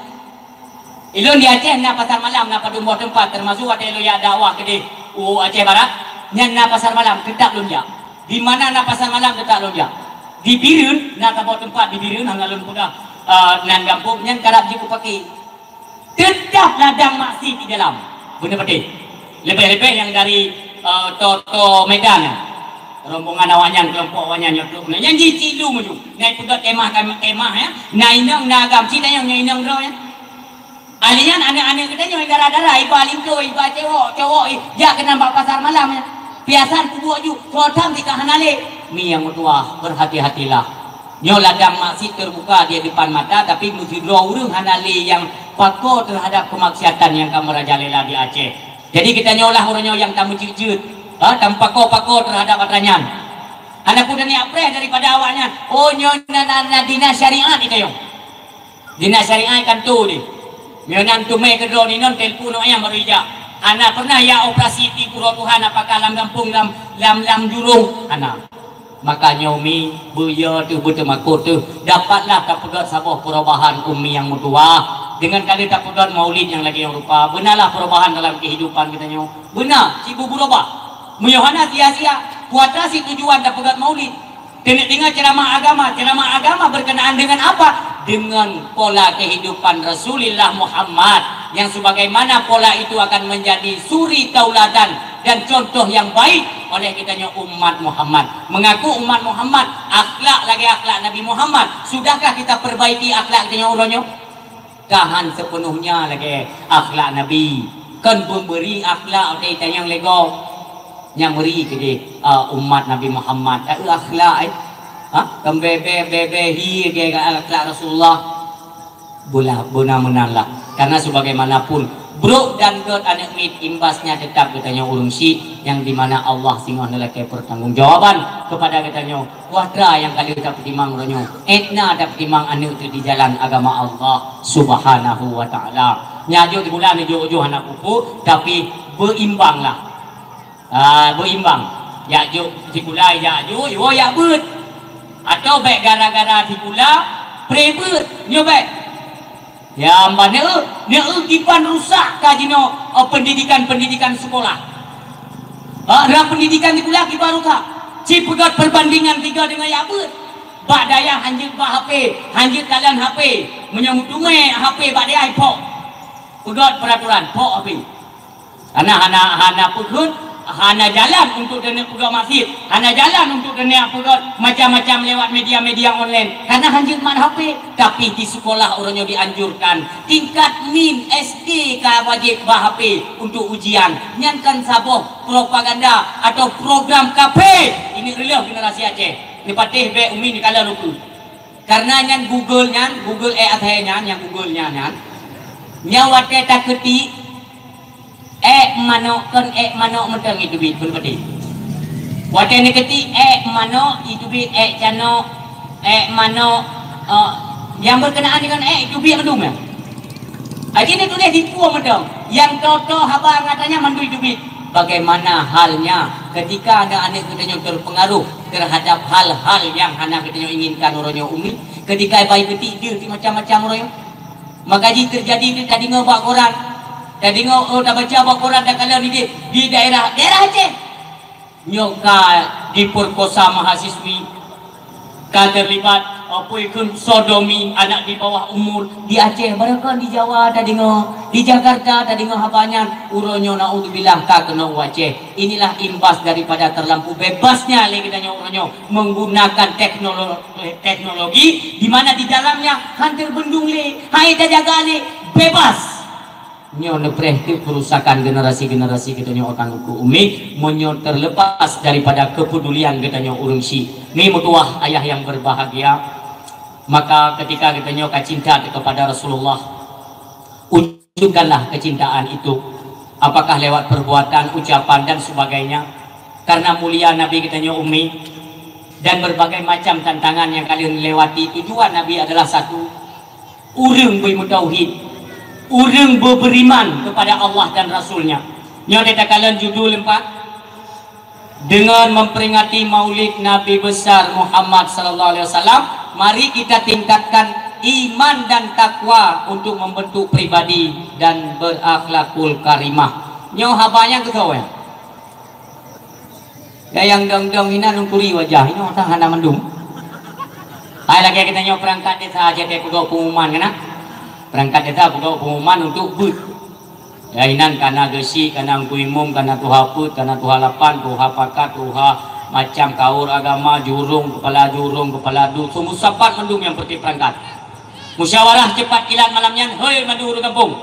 Ilôn di Aceh na pasar malam, na padum boh teumpat, teumasuk watée ilôn jak dakwah keudeh u Aceh Barat, nyan na pasar malam, teutap lôn jak. Di mana na pasar malam, teutap lôn jak. Di Bireuen, na saboh teumpat di Bireuen, hana lôn peugah, eh, nan gampông, nyan karab jipeupaké. Teutap ladang maksiet di dalam. Beuna patéh. Leubeh-leubeh nyang dari, eh, to-, to Medan nyan. Rombongan awaknyan, keulompok awaknyan nyoe trok keunoe. Nyan jih cit lu meunyoe. Na ipeugét kemah, kemah, kemah, ya. Na inong, na agam. Ci tanyong nyoe inong droe, ya. Ahli nyan aneuk-aneuk geutanyoe dara-dara, iba linto, iba cewok, cowok, i-, jak keunan bak pasar malam, ya. Piasan peubuet ju, soe tham sika hana lé. Mi nyang meutuah, berhati-hatilah. Nyoe ladang maksiat teubuka di depan mata, tapi meusidroe ureuëng hana lé nyang pako teuhadap keumaksiatan nyang ka meurajalela di Aceh. Jadi geutanyoe lah uroe nyoe nyang tameuceuet-ceuet, ha, tameupako-pako teuhadap atra nyan. Hana peue taniyak preh daripada awaknyan. Oh, nyoe na, na, na dinas syariat geutanyoe. Dinas syariat kan tu deh. Meunyoe na teumé keudroe nyoe, telepon awaknyan baru ijak. Hana pernah ya operasi di Pulo Tuhan, apakah lam gampông, lam, lam, lam jurông? Hana. Maka nyoe umi, beuyo teuh, beuteumakot teuh, dapatlah tapeugét saboh perubahan umi nyang meutuwah. Deungon ka lheueh tapeugét maulid nyang lagée nyang rupa, beunalah perubahan dalam kehidupan geutanyoe. Beuna, sibu beurubah. Meunyoe hana sia-sia, kuatra si tujuan tapeugét maulid. Keuneuk deungoe ceramah agama. Ceramah agama berkenaan dengan apa? Dengan pola kehidupan Rasulullah Muhammad, yang sebagaimana pola itu akan menjadi suri tauladan dan contoh yang baik oleh geutanyoe umat Muhammad. Mengaku umat Muhammad, akhlak lagée akhlak Nabi Muhammad. Sudahkah kita perbaiki akhlak geutanyoe uroe nyoe? Ka han sepenuhnya lagée akhlak Nabi. Kon beubri akhlak watée tanyong lego. Nyang bri keudeh, ah, umat Nabi Muhammad. Taeu akhlak, eh. Ha? Kon bebe-bebe hi lagée akhlak Rasulullah. Beulah, beuna meunan lah. Karena sebagaimanapun, brok dan gét aneuk miet, imbasnya tetap geutanyoe ureuëng syik, nyang di mana Allah singoh neulakée pertanggungjawaban kepada geutanyoe. Kuatra nyang ka lheueh tapeutimang uroe nyoe, ék na tapeutimang aneuk teuh di jalan agama Allah Subhanahu wa Ta'ala. Nyak jok sikula neujok-jok hana peue-peue, tapi beuimbang lah. Ah, beuimbang. Jak jok sikula, jak jok, iwoe jak beuet. Atau bék gara-gara sikula, pré beuet. Nyoe bék. Ya, amba neu, neu kiban rusak ka jinoe, eh, pendidikan-pendidikan sekolah. Eh, dalam pendidikan sikula kiban rusak. Ci peugét perbandingan tiga dengan yak beuet. Bak dayah hanjeuet bak H P, hanjeuet kalon H P. Meunyoe meuteumé H P bak dayah, ipok. Peugét peraturan, pok H P. Karena hana, hana peugét, hana jalan untuk taneuk peugét masjid, hana jalan untuk taneuk peugét macam-macam lewat media-media online. Karena hanjeuet mat H P, tapi di sekolah uroe nyoe dianjurkan tingkat min S D ka wajéb ba H P untuk ujian. Nyan kan saboh propaganda atau program kafé. Ini reuloh generasi Aceh. Neupatéh bék umi neukalon ukeue. Karena nyan Google nyan, Google eh asai nyan, nyang Google nyan, nyan. Nyan watée takeutik, ék manok kon ék manok mantong iteubiet, beutôi. Watée neukeutik ék manok iteubiet, ék canok, ék manok, eh, nyang berkenaan dengan ék iteubiet mandum nyan. Aji neutuléh di pueng mantong. Nyang toe-toe haba nyang gata nyan mandum iteubiet. Bagaimana halnya ketika aneuk-aneuk geutanyoe terpengaruh terhadap hal-hal yang hana geutanyoe inginkan uroe nyoe umi? Ketika bayi keutik deuh di macam-macam uroe nyoe. Maka jih terjadi di tadeungoe bak koran. Tadeungoe, oh, tabaca bak koran takalon di, di daerah, daerah Aceh. Nyoe ka diperkosa mahasiswi, ka terlibat, apa ikheun, sodomi anak di bawah umur di Aceh, barokon di Jawa tadeungoe, di Jakarta tadeungoe haba nyan, uroe nyoe naudzubillah ka keunoe u Aceh. Inilah imbas daripada terlampau bebasnya lé geutanyoe uroe nyoe menggunakan teknolo-, teknologi di mana di dalamnya han teubendung lé, han tajaga lé, bebas. Nyoe neupreh teuk kerusakan generasi-generasi geutanyoe akan ukeue umi, meunyoe terlepas daripada kepedulian geutanyoe ureuëng syik. Ni meutuwah ayah yang berbahagia, maka ketika geutanyoe ka cinta kepada Rasulullah, wujudkanlah kecintaan itu. Apakah lewat perbuatan, ucapan, dan sebagainya. Karena mulia Nabi geutanyoe umi, dan berbagai macam tantangan yang kalian lewati, tujuan Nabi adalah satu, ureuëng beumeutauhid, ureuëng beuberiman kepada Allah dan Rasul-Nya. Nyoe takalon judul empat, dengan memperingati Maulid Nabi Besar Muhammad sallallahu alaihi wasallam, mari kita tingkatkan iman dan takwa untuk membentuk pribadi dan berakhlakul karimah. Nyoe haba nyang keudua. Gayang dong-dong inan lungkuri wajah, inoe tang hana mandum. Hai lagée geutanyoe perangkat desa aja teupeugah pengumuman keunan. Perangkat desa peugah pengumuman untuk beuet. Ya, inan kana geusyik, kana Teungku Imum, kana tuha peuet, kana tuha lapan, tuha pakat, tuha macam kaur agama, jurong, kepala jurong, kepala dusun, musapat mandum nyang peureulée perangkat. Musyawarah cepat kilat malam nyan, hoi mandum ureuëng gampông.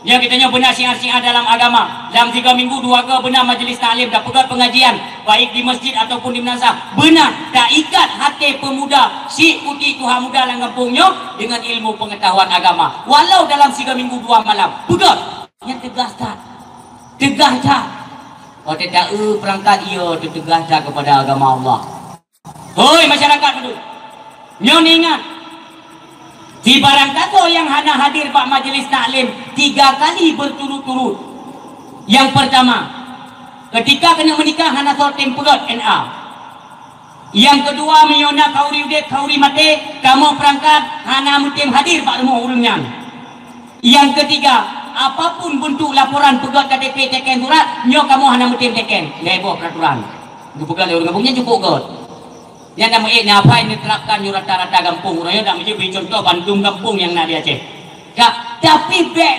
Ya, geutanyoe beuna syiar-syiar dalam agama. Dalam tiga minggu, dua kali beuna majlis taklim, tapeugah pengajian, baik di masjid ataupun di madrasah. Beuna taikat hati pemuda si puti tuha muda lam gampông nyoe dengan ilmu pengetahuan agama. Walau dalam tiga minggu dua malam. Peugah. Nyan teugah that. Teugah that. Watée ta-eu peurangkat, iya teuteugah that kepada agama Allah. Hoi masyarakat beudôh, nyoe ingat, sibarang kasoe nyang hana hadir bak majelis taklim tiga kali berturut-turut. Nyang peurtama, keutika keuneuk meunikah hana soe tem peugét N A. Nyang keudua, meunyoe na khauri udeb, khauri maté, kamoe peurangkat hana meutem hadir bak rumoh ureuëng nyan. Nyang keutiga, apapun beuntuk laporan peugét K T P teken surat, nyoe kamoe hana meutem teken. Lhée boh peuraturan geupeugah lé ureuëng gampông nyan cukôp gét. Nyan na meuék na apai neuterapkan nyoe rata-rata gampông. Uroe nyoe na meujeuet bri cuntoh bandum gampông nyang na di Aceh. Ka, tapi bék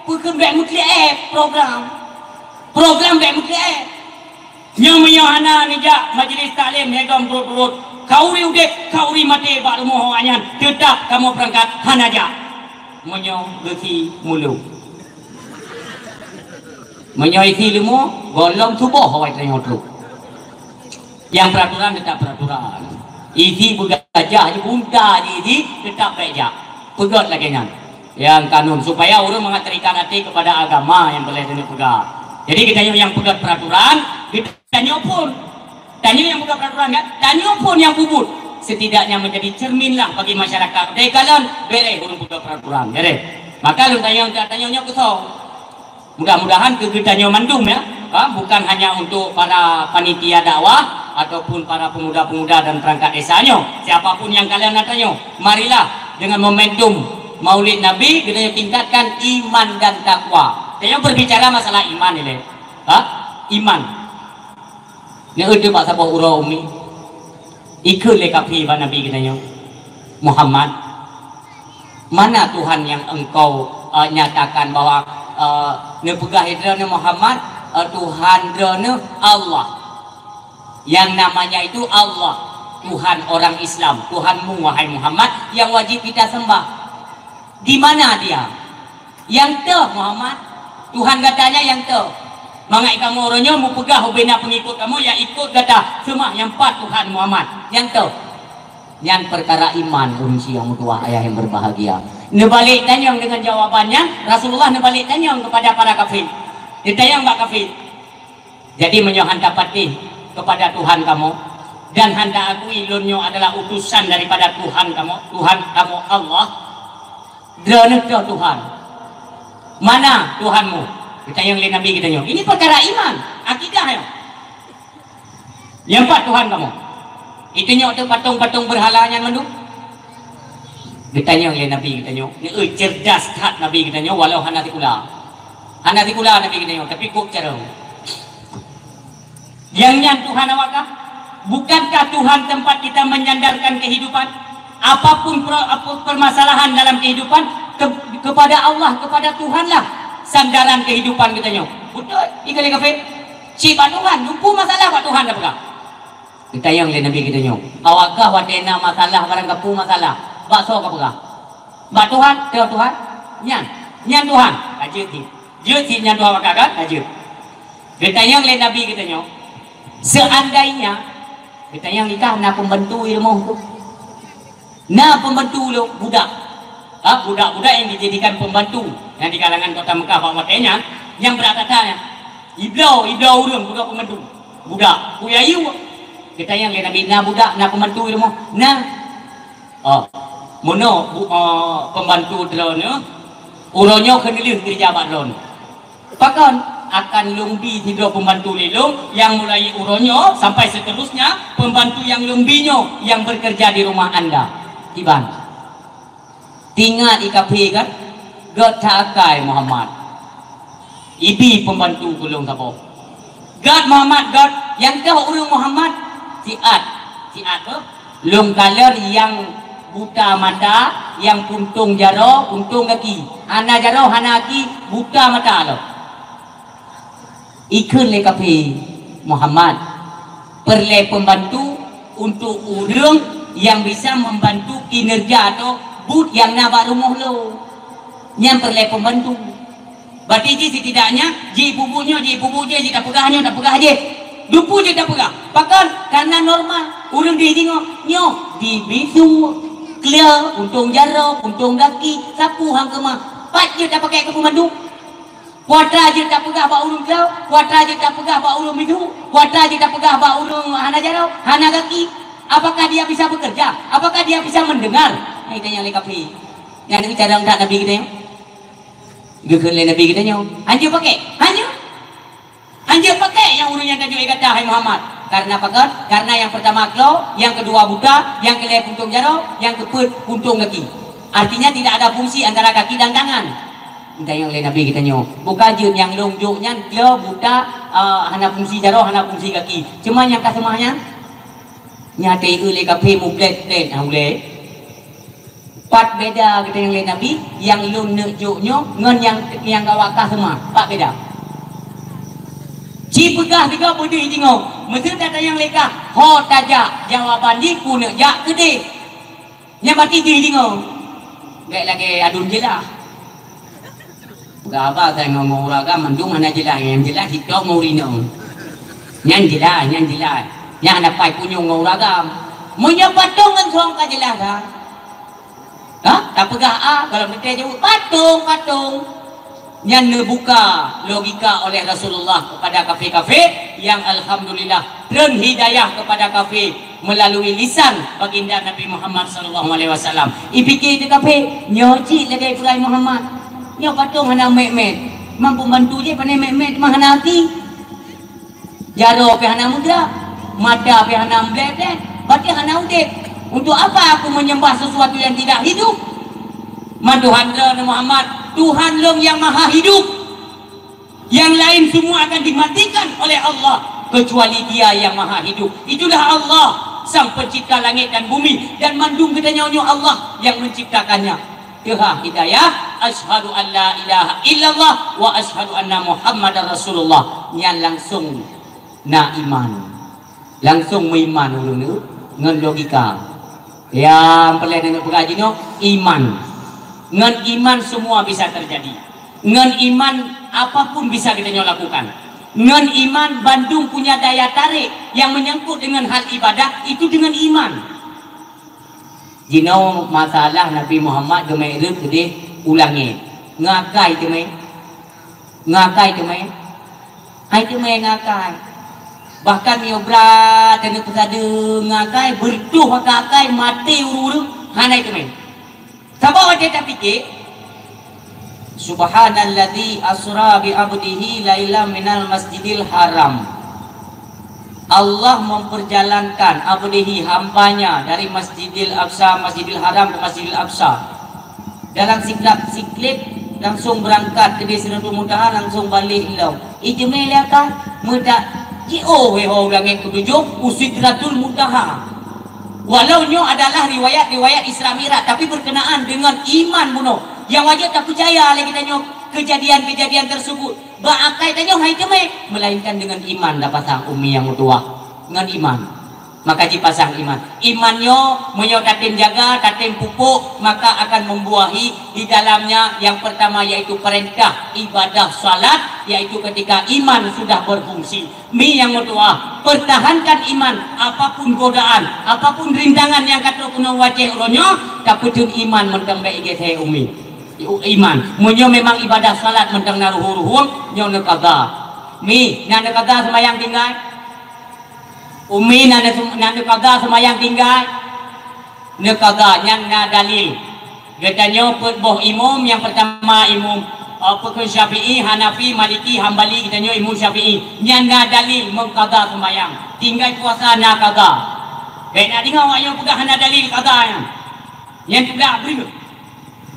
peukheun bék meuklée program. Program bék meuklée. Nyoe meunyoe hana neujak majelis taklim hegom turot-turot, khauri udeb, khauri maté bak rumoh awaknyan, teutab kamoe peurangkat hana jak. Meunyoe geusi mulu. Meunyoe isi leumo, gohlom suboh awai tanyoe trok. Nyang peuraturan teutab peuraturan. Isi beugajah ji, bunta ji isi, teutab bék jak. Peugét lagée nyan. Nyang kanun, supaya ureuëng mangat terikat hati kepada agama nyang boleh tanyoe peugah. Jadi geutanyoe nyang peugét peuraturan, geutanyoe phon. Tanyoe nyang peugét peuraturan kan, tanyoe phon nyang peubuet. Setidaknya menjadi cermin lah bagi masyarakat. Dai kalon, bereh ureuëng peugét peuraturan, bereh. Maka lôn tanyong, tanyoe nyoe keusoe. Mudah-mudahan keu geutanyoe mandum ya, ha, bukan hanya untuk para panitia dakwah ataupun para pemuda-pemuda dan perangkat desa nyoe. Siapapun nyang kalian na tanyoe, marilah dengan momentum Maulid Nabi geutanyoe tingkatkan iman dan takwa. Tanyoe berbicara masalah iman ni lé. Ha? Iman. Neueu bak saboh uroe umi. Ikheun lé kafé bak Nabi geutanyoe, "Muhammad, mana Tuhan yang engkau, eh, nyatakan bahwa, eh, neupeugah lé droeneuh Muhammad, eh, Tuhan droeneuh Allah? Yang namanya itu Allah, Tuhan orang Islam, Tuhanmu, wahai Muhammad, yang wajib kita sembah. Di mana dia?" "Nyang toh Muhammad, Tuhan gata nyan nyang toh. Mangat kamoe uroe nyoe mupeugah ubena peungikot kamoe nyang ikot gata, seumah nyang pat Tuhan Muhammad. Nyang toh." Nyan perkara iman ureuëng si nyang meutuwah ayah yang berbahagia. Neubalek tanyong dengan jawaban nyan, Rasulullah neubalek tanyong kepada para kafir. Neutanyong bak kafir. Jadi meunyoe hana patéh kepada Tuhan kamoe dan hana akui lôn nyoe adalah utusan daripada Tuhan kamoe, Tuhan kamoe Allah, droeneuh toh Tuhan? Mana Tuhanmu? Geutanyong lé Nabi geutanyoe. Ini perkara iman, akidah nyoe. Nyang pat Tuhan kamoe? Geutanyoe teuh patong-patong beurhala nyan mandum? Geutanyong lé Nabi geutanyoe. Nyoe cerdas that Nabi geutanyoe walau hana sikula. Hana sikula Nabi geutanyoe, tapi kok cara. Nyang nyan Tuhan awak kah? Bukankah Tuhan tempat kita menyandarkan kehidupan? Apapun pro-, apa permasalahan dalam kehidupan, ke-, kepada Allah, kepada Tuhanlah sandaran kehidupan geutanyoe. Beutôi, ikheun lé kafé. Cit bak Tuhan, lumpu masalah bak Tuhan dah peugah. Geutanyong lé Nabi geutanyoe. Awak kah watée na masalah barang kapeue masalah? Bak soe kapeugah? Bak Tuhan, toh Tuhan? Nyan, nyan Tuhan. Ka jeuet cit. Jeuet cit nyan Tuhan awak kah kan? Ka jeuet. Geutanyong lé Nabi geutanyoe, seandainya, geutanyong, "Ikah na pembantu i rumoh tu?" "Na pembantu lôn, budak." Ha, budak-budak yang dijadikan pembantu yang di kalangan kota Mekah bak watée nyan, nyang brat that nyan. Ibloe, ibloe ureuëng budak pembantu. Budak, peue yue. Geutanyong lé Nabi, "Na budak, na pembantu i rumoh?" "Na." "Oh, meunoe bu-, oh, pembantu droeneuh, uroe nyoe keuneulheueh keureuja bak droeneuh." "Pakon?" "Akan lôn bi sidroe pembantu lé lôn nyang mulai uroe nyoe sampai seterusnya, pembantu nyang lôn bi nyoe nyang bekerja di rumah anda." Kiban. Tingat i kafé kan? Gét that akai Muhammad. Ibi pembantu keu lôn saboh. Gét Muhammad, gét. Nyang toh ureuëng Muhammad? Siat. Siat tu. Lôn kalon nyang buta mata, nyang puntông jaroe, puntông gaki. Hana jaroe, hana gaki, buta mata lom. Ikheun lé kafé, "Muhammad, peureulée pembantu untuk ureuëng nyang bisa membantu kinerja atau buet nyang na bak rumoh lôn. Nyan peureulée pembantu." Berarti jih setidaknya, jih peubuet nyoe, jih peubuet jih, jih tapeugah nyoe, tapeugah jih. Dupeue jeuet tapeugah. Pakon? Karena normal. Ureuëng deuh jih nyoe, nyoe, di bisu, kle, puntông jaroe, puntông gaki, sapeue han keumah. Pat jeuet tapakai keu peumandum. Kuatra jeuet tapeugah bak ureuëng kle, kuatra jeuet tapeugah bak ureuëng bisu, kuatra jeuet tapeugah bak ureuëng hana jaroe, hana gaki. Apakah dia bisa bekerja? Apakah dia bisa mendengar? Nah, itu yang lé kafé. Nyang cara that Nabi kita nyoe. Geukheun lé Nabi geutanyoe, "Hanjeuet pakai, hanjeuet. Hanjeuet pakai nyang ureuëng nyang tajok ié gata, hai Muhammad." Karena pakon? Karena yang pertama klo, yang kedua buta, yang keulhèe puntông jaroe, yang keupeuet puntông gaki. Artinya tidak ada fungsi antara kaki dan tangan. Geutanyoe lé Nabi geutanyoe, bukan jeuet nyang lôn jok nyan klo, buta, eh, hana fungsi jaroe, hana fungsi gaki. Cuma nyang ka seumah nyan, nyang teu lé kafé mublét-blét, ha, ulée. Pat beda geutanyoe lé Nabi, nyang lôn neuk jok nyoe ngon nyang, nyang awak kah seumah. Pat beda. Ci peugah sigoe beudeuh jih nyoe, meuseuti tatanyong lé kah, ho tajak, jawaban jih ku neuk jak keudeh. Nyan berarti deuh jih nyoe. Bèk lagèe aduen jeulaih. Peugah haba sai ngon, ngon ureueng agam mandum hana jeulaih, nyang jeulaih TikTok ngon ureueng inong. Nyan jeulaih, nyan jeulaih. Nyan hana pai punyueng ngon ureueng agam. Meunyoe patong ngon song ka jeulaih dah. Ha? Tapeugah a, kalau meuntèe jaweueb, patong, patong. Nyan neubuka logika oleh Rasulullah kepada kafé-kafé yang alhamdulillah treun hidayah kepada kafé melalui lisan Baginda Nabi Muhammad sallallahu alaihi wasallam. Ipike teu kafé, nyoe cit lagèe peugah Muhammad. Nyoe patong hana mèt-mèt. Mang pembantu jih pane mèt-mèt, mang hana hati. Jaroe pih hana meugerak, mata pih hana meubleh-bleh, berarti hana udép. Untuk apa aku menyembah sesuatu yang tidak hidup? Man Tuhan droe Muhammad, Tuhan lôn nyang maha hidup. Yang lain semua akan dimatikan oleh Allah, kecuali Dia yang maha hidup. Itulah Allah, Sang Pencipta langit dan bumi, dan mandum geutanyoe nyoe Allah yang menciptakannya. Teuhah hidayah, asyhadu an la ilaha illallah wa asyhadu anna Muhammadar Rasulullah. Nyan langsung na iman. Langsung meuiman ureueng nyoe ngon logika. Nyang peureulèe neupeugah jinoe, iman. Ngon iman semua bisa terjadi. Ngon iman apapun bisa geutanyoe lakukan. Ngon iman bandum punya daya tarik yang menyangkut dengan hal ibadah itu dengan iman. Jinoe masalah Nabi Muhammad geumèe rhot keudeh u langèt. Ngon akai teumèe? Ngon akai teumèe? Hai teumèe ngon akai. Bahkan meunyoe brat taneuk peusadeue ngon akai, beureutoh akai, maté ureueng-ureueng, hana teumèe. Saboh watèe tapike, "Subhanalladzi asra bi abdihi lailam minal masjidil haram." Allah memperjalankan abdihi, hambanya, dari Masjidil Aqsa, Masjidil Haram ke Masjidil Aqsa. Dalam siklab siklep langsung berangkat ke Sidratul Muntaha, langsung balik lom. Ijmeulaka meudak jiôh wéh ho langèt ketujoh u Sidratul Muntaha. Walau nyoe adalah riwayat-riwayat Isra Mi'raj, tapi berkenaan dengan iman bunoe nyang wajéb tapeucaya lé geutanyoe kejadian-kejadian tersebut. Bak akai tanyoe hai teumèe, melainkan dengan iman tapasang, Umi nyang meutuah, ngon iman. Maka jipasang iman. Iman nyoe meunyoe tatem jaga, tatem pupuk, maka akan membuahi di dalamnya yang pertama yaitu perintah ibadah salat, yaitu ketika iman sudah berfungsi. Mi nyang meutuah, pertahankan iman, apapun godaan, apapun rintangan nyang ka trok keunoe u Aceh uroe nyoe, tapeuteun iman mantong bèk igèsè, Umi. Iman. Meunyoe memang ibadah salat mantong na ruhueng-ruhueng, nyoe neukaza. Mi, na neukaza seumayang tinggai? Umi, na neu-, na neukaza seumayang tinggai? Neukaza, nyan na dalil. Geutanyoe peuet boh imum, nyang peurtama imum, eh, peue kheun, Syafi'i, Hanafi, Maliki, Hambali, geutanyoe imum Syafi'i. Nyan na dalil meukaza seumayang. Tinggai puasa na kaza. Bèk na deungö awak nyoe peugah hana dalil kaza nyan. Nyan tulak breueh.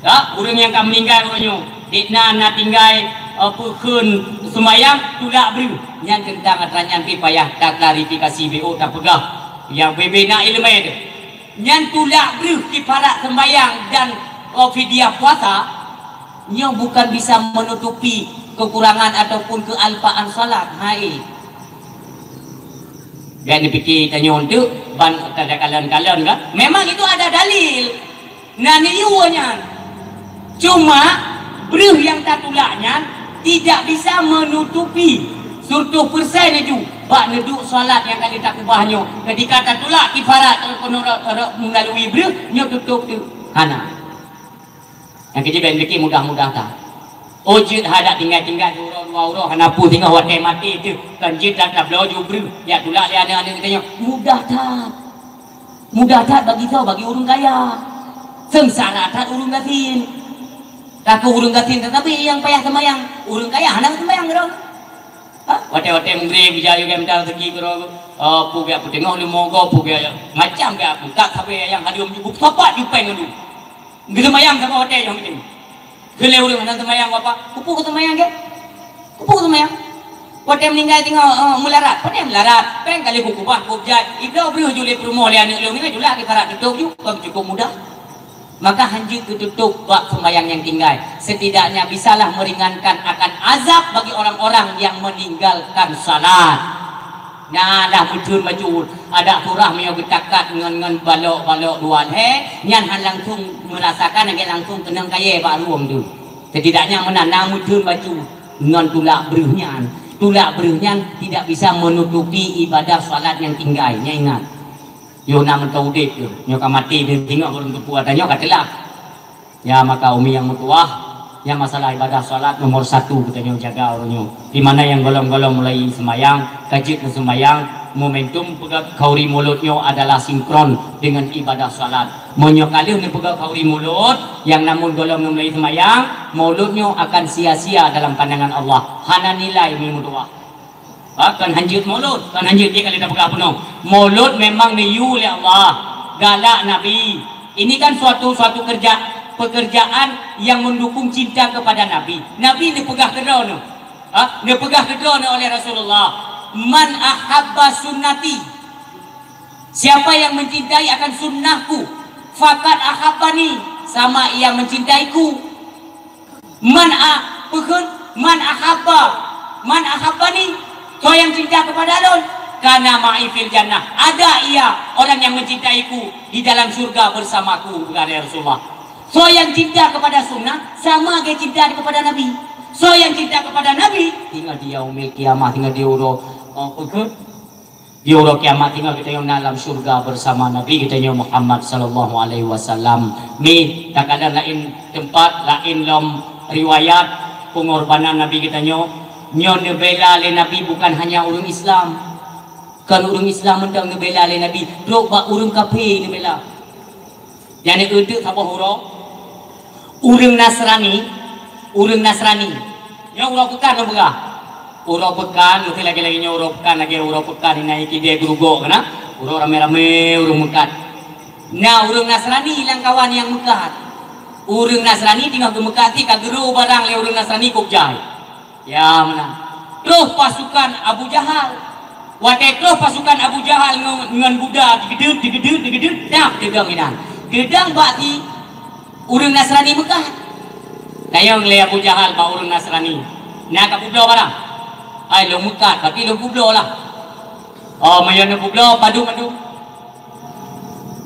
Ya, ureueng nyang ka meuninggai uroe nyoe, di na, na tinggai, eh, peue kheun seumayang, tulak breueh. Nyan teuntang atra nyan pih payah taklarifikasi, beu tapeugah nyang beu-beu na iéleumé teuh. Nyan tulak breueh kifarat seumayang dan, eh, fidyah puasa, nyoe bukan bisa menutupi kekurangan ataupun kealpaan salat. Hai. Bèk neupike tanyoe teuk ban takalon-kalon kan? Memang itu ada dalil. Na neuyue nyan. Cuma breueh nyang tatulak nyan tidak bisa menutupi seratus persen laju bak neuduek salat nyang ka lheueh takeubah nyoe. Ketika tatulak kifarat, melalui breuh, nyoe tutôp teuk. Hana. Nyang keujeuet bèk mudah-mudah that. Oh, jeuet hadat tinggai-tinggai uroe dua uroe, hana peue, singoh watèe maté teuh, kan jeuet that tabloe ju breuh, jak tulak lé aneuk-aneuk geutanyoe. Mudah that. Mudah that bagi soe? Bagi ureueng kaya. Seungsara that ureueng gasien. Ka keuh ureueng gasien, tetapi nyang payah seumayang, ureueng kaya hana seumayang keudroe. Ha? Watèe-watèe meugreb, jijak yue gèt mita rezeki keudroe, oh, peue gèt peuteungoh leumo goe, peue gèt macam gèt, butak sabe nyang hadum ju, sapat ju pèng ngon du. Geuseumayang saboh watèe nyoe meuteumèe. Kheun lé ureueng hana seumayang, bapak, keupeue seumayang gèt? Keupeue seumayang? Watèe meuninggai teungoh, eh, meularat, padum meularat, pèng ka lheueh kukeubah, kujak, ibloe breuh ju lé peurumoh lé aneuk lôn, nyan ju lah kifarat, tutôp ju, kan cukôp mudah. Maka hanjeuet geututôp bak seumayang nyang tinggai. Setidaknya bisalah meringankan akan azab bagi orang-orang yang meninggalkan salat. Nyan lah meutheun bacut. Adak surah meunyoe geutakat ngon, ngon balok-balok dua lhèe, nyan han langsung meurasakan lagèe langsung keunong kayèe bak rueng tu. Setidaknya meunan na meutheun bacut ngon tulak breuh nyan. Tulak breuh nyan tidak bisa menutupi ibadah salat nyang tinggai. Nyan ingat. Yoh na mantong udép tu. Nyoe ka maté, singoh ureueng teupeu ata nyoe ka teulah. Ya, maka umi nyang meutuwah, nyang masalah ibadah salat nomor satu geutanyoe jaga uroe nyoe. Di mana nyang gohlom-gohlom mulai seumayang, ka jeuet neuseumayang, momentum peugah khauri mulod nyoe adalah sinkron dengan ibadah salat. Meunyoe ka lheueh neupeugah khauri mulod, nyang namun gohlom mulai seumayang, mulod nyoe akan sia-sia dalam pandangan Allah. Hana nilai umi meutuwah. Ha, kon hanjeuet mulod, kon hanjeuet, jih ka lheueh tapeugah bunoe. Mulod memang neuyue lé Allah, galak Nabi. Ini kan suatu, suatu kerja, pekerjaan yang mendukung cinta kepada Nabi. Nabi neupeugah keudroe neuh. Ha, neupeugah keudroe neuh oleh Rasulullah. "Man ahabba sunnati." Siapa yang mencintai akan sunnahku, faqad ahabbani, sama ia mencintaiku. Man a-, peukheun, man ahabba, man ahabbani, soe nyang cinta kepada lôn, kana ma'i fil jannah. Ada ia orang yang mencintaiku di dalam surga bersamaku, kata Rasulullah. Soe nyang cinta kepada sunnah, sama lagèe cinta kepada Nabi. Soe nyang cinta kepada Nabi, singoh di yaumil qiyamah, singoh di uroe, oh, peukheun, di uroe kiamat teungoh geutanyoe na lam syurga bersama Nabi geutanyoe Muhammad sallallahu alaihi wasallam. Mi, takadang laén teumpat, laén lom riwayat pengorbanan Nabi geutanyoe. Nyoe neubela lé Nabi bukan hanya ureueng Islam. Kon ureueng Islam mantong neubela lé Nabi, trok bak ureueng kafé neubela. Nyang neueudeuk saboh uroe, ureueng Nasrani, ureueng Nasrani. Nyoe uroe peukan lôn peugah. Uroe peukan, meusti lagèe-lagèe nyoe uroe peukan, lagèe uroe peukan inan kidée geurugok keunan. Uroe ramé-ramé ureueng meukat. Na ureueng Nasrani lam kawan nyang meukat. Ureueng Nasrani teungoh geumeukat cit ka geuro barang lé ureueng Nasrani kôb jai. Ya, meunan. Troh pasukan Abu Jahal. Watèe troh pasukan Abu Jahal ngon, ngon Buddha, digeudeut, digeudeut, digeudeut, dap teudong inan. Teudong bak si ureueng Nasrani meukat. Tanyong lé Abu Jahal bak ureueng Nasrani, "Na kapeubloe barang?" "Hai, lôn meukat, tapi lôn peubloe lah." "Oh, meunyoe neupeubloe, padum mandum?"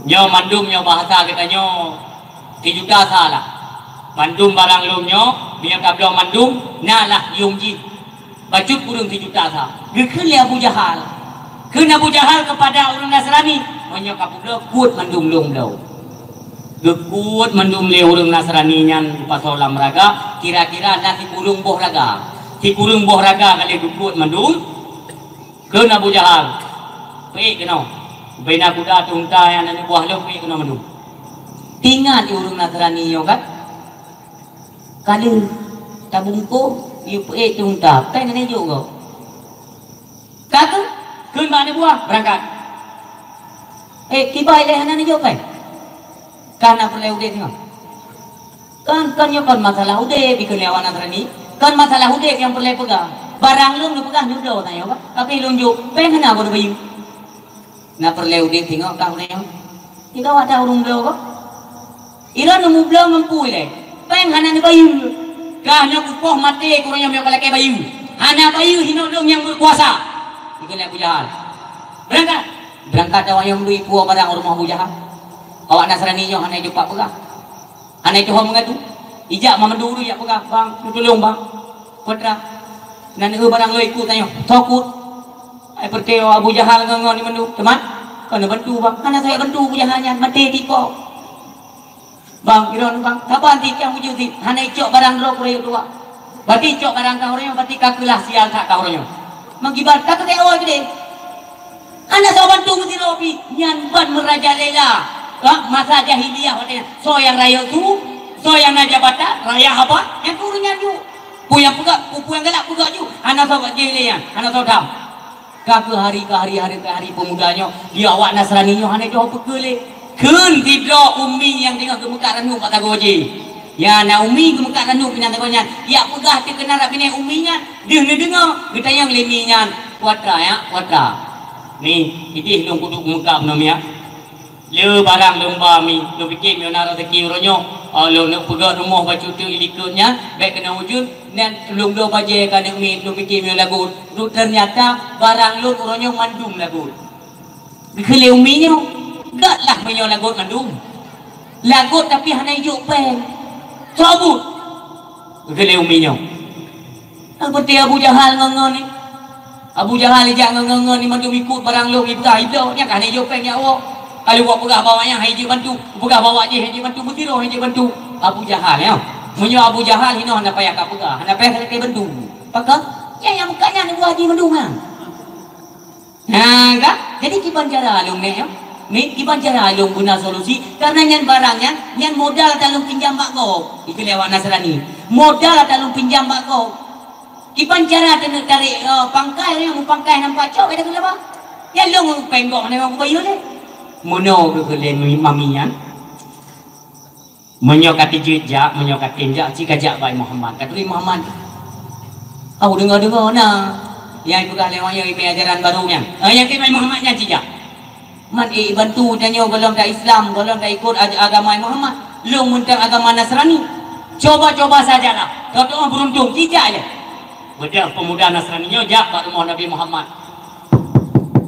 Nyoe mandum nyoe bahasa geutanyoe sijuta sa lah. Mandum barang lôn nyoe, meunyoe tabloe mandum, na lah yuem jih. Bacut kureueng sijuta sa. Geukheun lé Abu Jahal. Kheun Abu Jahal keupada ureueng Nasrani, "Meunyoe kapeubloe, kuet mandum lôn bloe." Geukut mandum lé ureueng Nasrani nyan pasoe lam raga, kira-kira na sikureueng boh raga. Sikureueng boh raga ka lheueh geukut mandum. Kheun Abu Jahal, "Peuék keunoe. Bina kuda ateueh unta nyang na buah lôn, peuék keunoe mandum." Teuingat ureueng Nasrani nyoe kan? Ka lheueh tabungkôh, yue peuék ateueh unta, péng hana jok gob. Ka keuh, kheun bak aneuk buah, beurangkat. Eh, kiban ilèe hana neujok péng? Ka na peureulèe udép singoh. Kon, kon nyoe kon masalah udép, dikheun lé awak Nasrani. Kon masalah udép nyang peureulèe peugah. Barang lôn neupeugah neubloe tanyoe, Pak. Tapi lôn jok péng hana boh neubayeue. Na peureulèe udép singoh ka ureueng nyoe. Tiga wadah ureueng bloe, Pak. Ilôn neumubloe ngon peue ilèe? Péng hana neubayeue. Kah nyoe kupoh maté keu ureueng nyoe meunyoe ka lakèe bayeue. Hana bayeue hinoe lôn nyang beukuasa. Dikheun lé Abu Jahal. Beurangkat. Beurangkat awak nyoe meubri puwoe barang u rumoh Abu Jahal. Awak Nasrani nyoe hana jeuet pat peugah. Hana jeuet ho meungadu. Ijak mandum ureueng jak peugah, "Bang, neutulông, Bang." Kontra. Nan eu barang lôn ikut tanyoe. Tokut. Ai peureuté Abu Jahal ngon, ngon ni mandum. Teuma, kon bantu bang. Hana soe bantu Abu Jahal nyan. Maté tipo. Bang, kira ni bang. Saban ti tiang ujeuen ti. Hana icok barang droe kureueng tuha. Berarti icok barang ka ureueng nyoe, berarti ka keulah sial that ka ureueng nyoe. Meukiban ka keutek awai gede. Hana soe bantu meusidroe pih, nyan ban meurajalela. Ha, masa jahiliyah watèe nyan. Soe nyang rayeuk su, soe nyang na jabatan, raya haba, nyan keu ureueng nyan ju. Peue nyang peugah, peue nyang galak peugah ju. Hana soe bak jih lé nyan, hana soe dam. Ka keuh hari, ka hari, hari, ka hari peumuda nyoe, di awak Nasrani nyoe hana jih peukeue lé. Kheun sidroe umi nyang teungoh geumeukat ranup bak sagoe jih. Ya, na umi geumeukat ranup inan sagoe nyan. Jak peugah teuh keunan rab binéh umi nyan, deuh neudeungoe, geutanyong lé mi nyan, "Peue atra, ya? Peue atra?" "Mi, idéh lôn kuduek geumeukat bunoe mi, ya. Le barang lôn ba mi, lôn pike meunyoe na raseuki uroe nyoe, oh, lôn neuk peugöt rumoh bacut teuk ilikot nyan, bèk keunoe ujeuen, nyan lôn bloe bajèe keu aneuk miet, lôn pike meunyoe lagot. Duek teunyata barang lôn uroe nyoe mandum lagot." Geukheun lé umi nyoe, "Göt lah meunyoe lagot mandum. Lagot tapi hana ijok péng. Soe buet?" Geukheun lé umi nyoe. Seperti Abu Jahal ngon-ngon ni. Abu Jahal ijak ngon-ngon ni mandum ikut barang lôn ipeugah idok, nyan ka hana ijok péng nyak woe. Kalau wak peugah bak awak nyan hai jeuet bantu, peugah bak awak jih hai jeuet bantu, meusidroe hai jeuet bantu. Abu Jahal nyoe. Meunyoe Abu Jahal hinoe hana payah ka peugah, hana payah ka lakèe bantu. Pakon? Nyan nyang buka nyan buah jih mandum nyan. Nah, kan? Jadi kiban cara lôn nyoe, ya. Ni kiban cara lôn guna solusi, karena nyan barang nyan, nyan modal ata lôn pinjam bak gob. Itu lewat Nasrani. Modal ata lôn pinjam bak gob. Kiban cara teuneuk tarek, eh, pangkai, ya, mu pangkai nampak cok, kata gula bah. Ya lôn penggok ni aku bayu deh. Mono ke kelian mami nyan. Meunyoe ka tijeuet jak, meunyoe ka tem jak, ci ka jak bak Muhammad. Ka turi Muhammad. Au deungoe-deungoe na. Nyang peugah lé wayang ime ajaran baru nyan. Ah, nyang tem bak Muhammad nyan ci jak. Man, eh, bantu tanyoe golom ta Islam, golom ta ikut aj-, agama Muhammad. Lôn meuntang agama Nasrani. Coba-coba sajalah. Kau tu beruntung, ci jak je. Beudôh peumuda Nasrani nyoe jak bak rumoh Nabi Muhammad.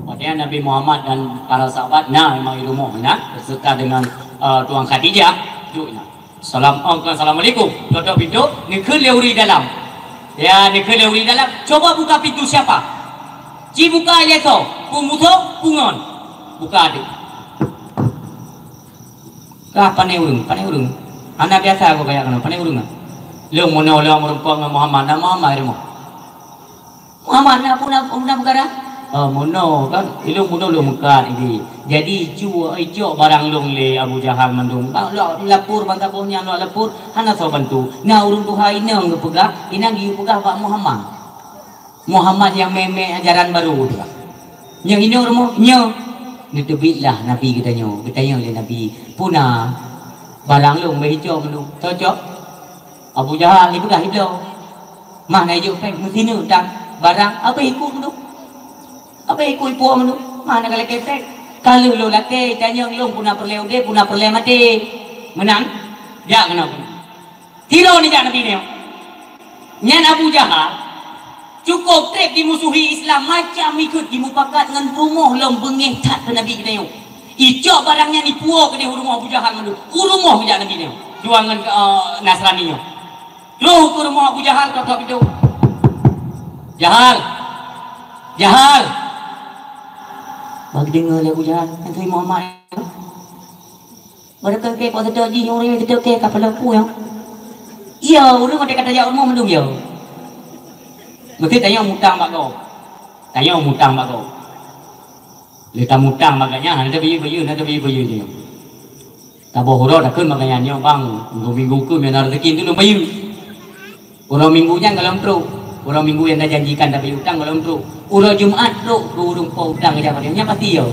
Watèe Nabi Muhammad dan para sahabat na memang di rumoh na, beserta dengan, eh, Tuan Khadijah, duek na. Salam, oh, bukan assalamualaikum. Tutup pintu, neukheun lé ureueng dalam. Ya, neukheun lé ureueng dalam. Coba buka pintu siapa? Ci buka ilèe soe, peue musoh, peue ngon. Buka deh. Ka pané ureueng, pané ureueng. Hana biasa kok kaya keunoe, pané ureueng. Lôn meunoe lôn meurumpok ngon Muhammad, na Muhammad di rumoh. Muhammad na peue na, na peukara? Oh, meunoe kan, ilôn meunoe lôn meukat idi. Jadi, cu-, icok barang lôn lé Abu Jahal mandum. Ba-, lôn lapor ban saboh nyan, lôn lapor, hana soe bantu. Na ureueng tuha inong geupeugah, inong geuyue peugah bak Muhammad. Muhammad nyang mè-mè ajaran baru tu lah. Nyang inong rumoh, nyoe. Neuteubiet lah Nabi geutanyoe, geutanyong lé Nabi, "Peue na barang lôn bèk icok mandum?" Cocok. Abu Jahal ipeugah ibloe. Mah na ijok péng, meusineuk tan barang, abéh ikut mandum. Abéh ikut ipuwoe mandum. Mah na ka lakèe péng. Ka lheueh lôn lakèe, itanyong lôn peue na peureulèe udép, peue na peureulèe maté. Meunan? Jak keunoe. Sidroe nijak Nabi nyoe. Nyan Abu Jahal, cukôp trép jimusuhi Islam, macam ikheun jimupakat ngon rumoh lom beungéh that keu Nabi geutanyoe. Icok barang nyan ipuwoe keudeh u rumoh Abu Jahal mandum. U rumoh nijak Nabi nyoe. Dua ngon, eh, Nasrani nyoe. Troh keu rumoh Abu Jahal, tok-tok pintoe. "Jahal! Jahal!" Bagi deungoe lé Abu Jahal, "Nyan keuh Muhammad." Baru kan kèe, kok seutôt jih, ureueng seutôt kèe, ka peuleupue nyan. Iya, ureueng watèe ka tajak rumoh mandum, iya. Meusti tanyoe mutang bak gob. Tanyoe mutang bak gob. Lé tamutang bak gobnyan, hana tabayeue-bayeue, hana tabayeue-bayeue nyoe. Taboh uroe takheun bak gobnyan nyoe, "Bang, minggu-minggu keuh meunan raseuki tu lôn bayeue." Uroe Minggu nyan gohlom trok. Uroe Minggu nyang tajanjikan tabayeue utang gohlom trok. Uroe Jumat trok keu ureueng po utang jak padahai nyan pasti yo.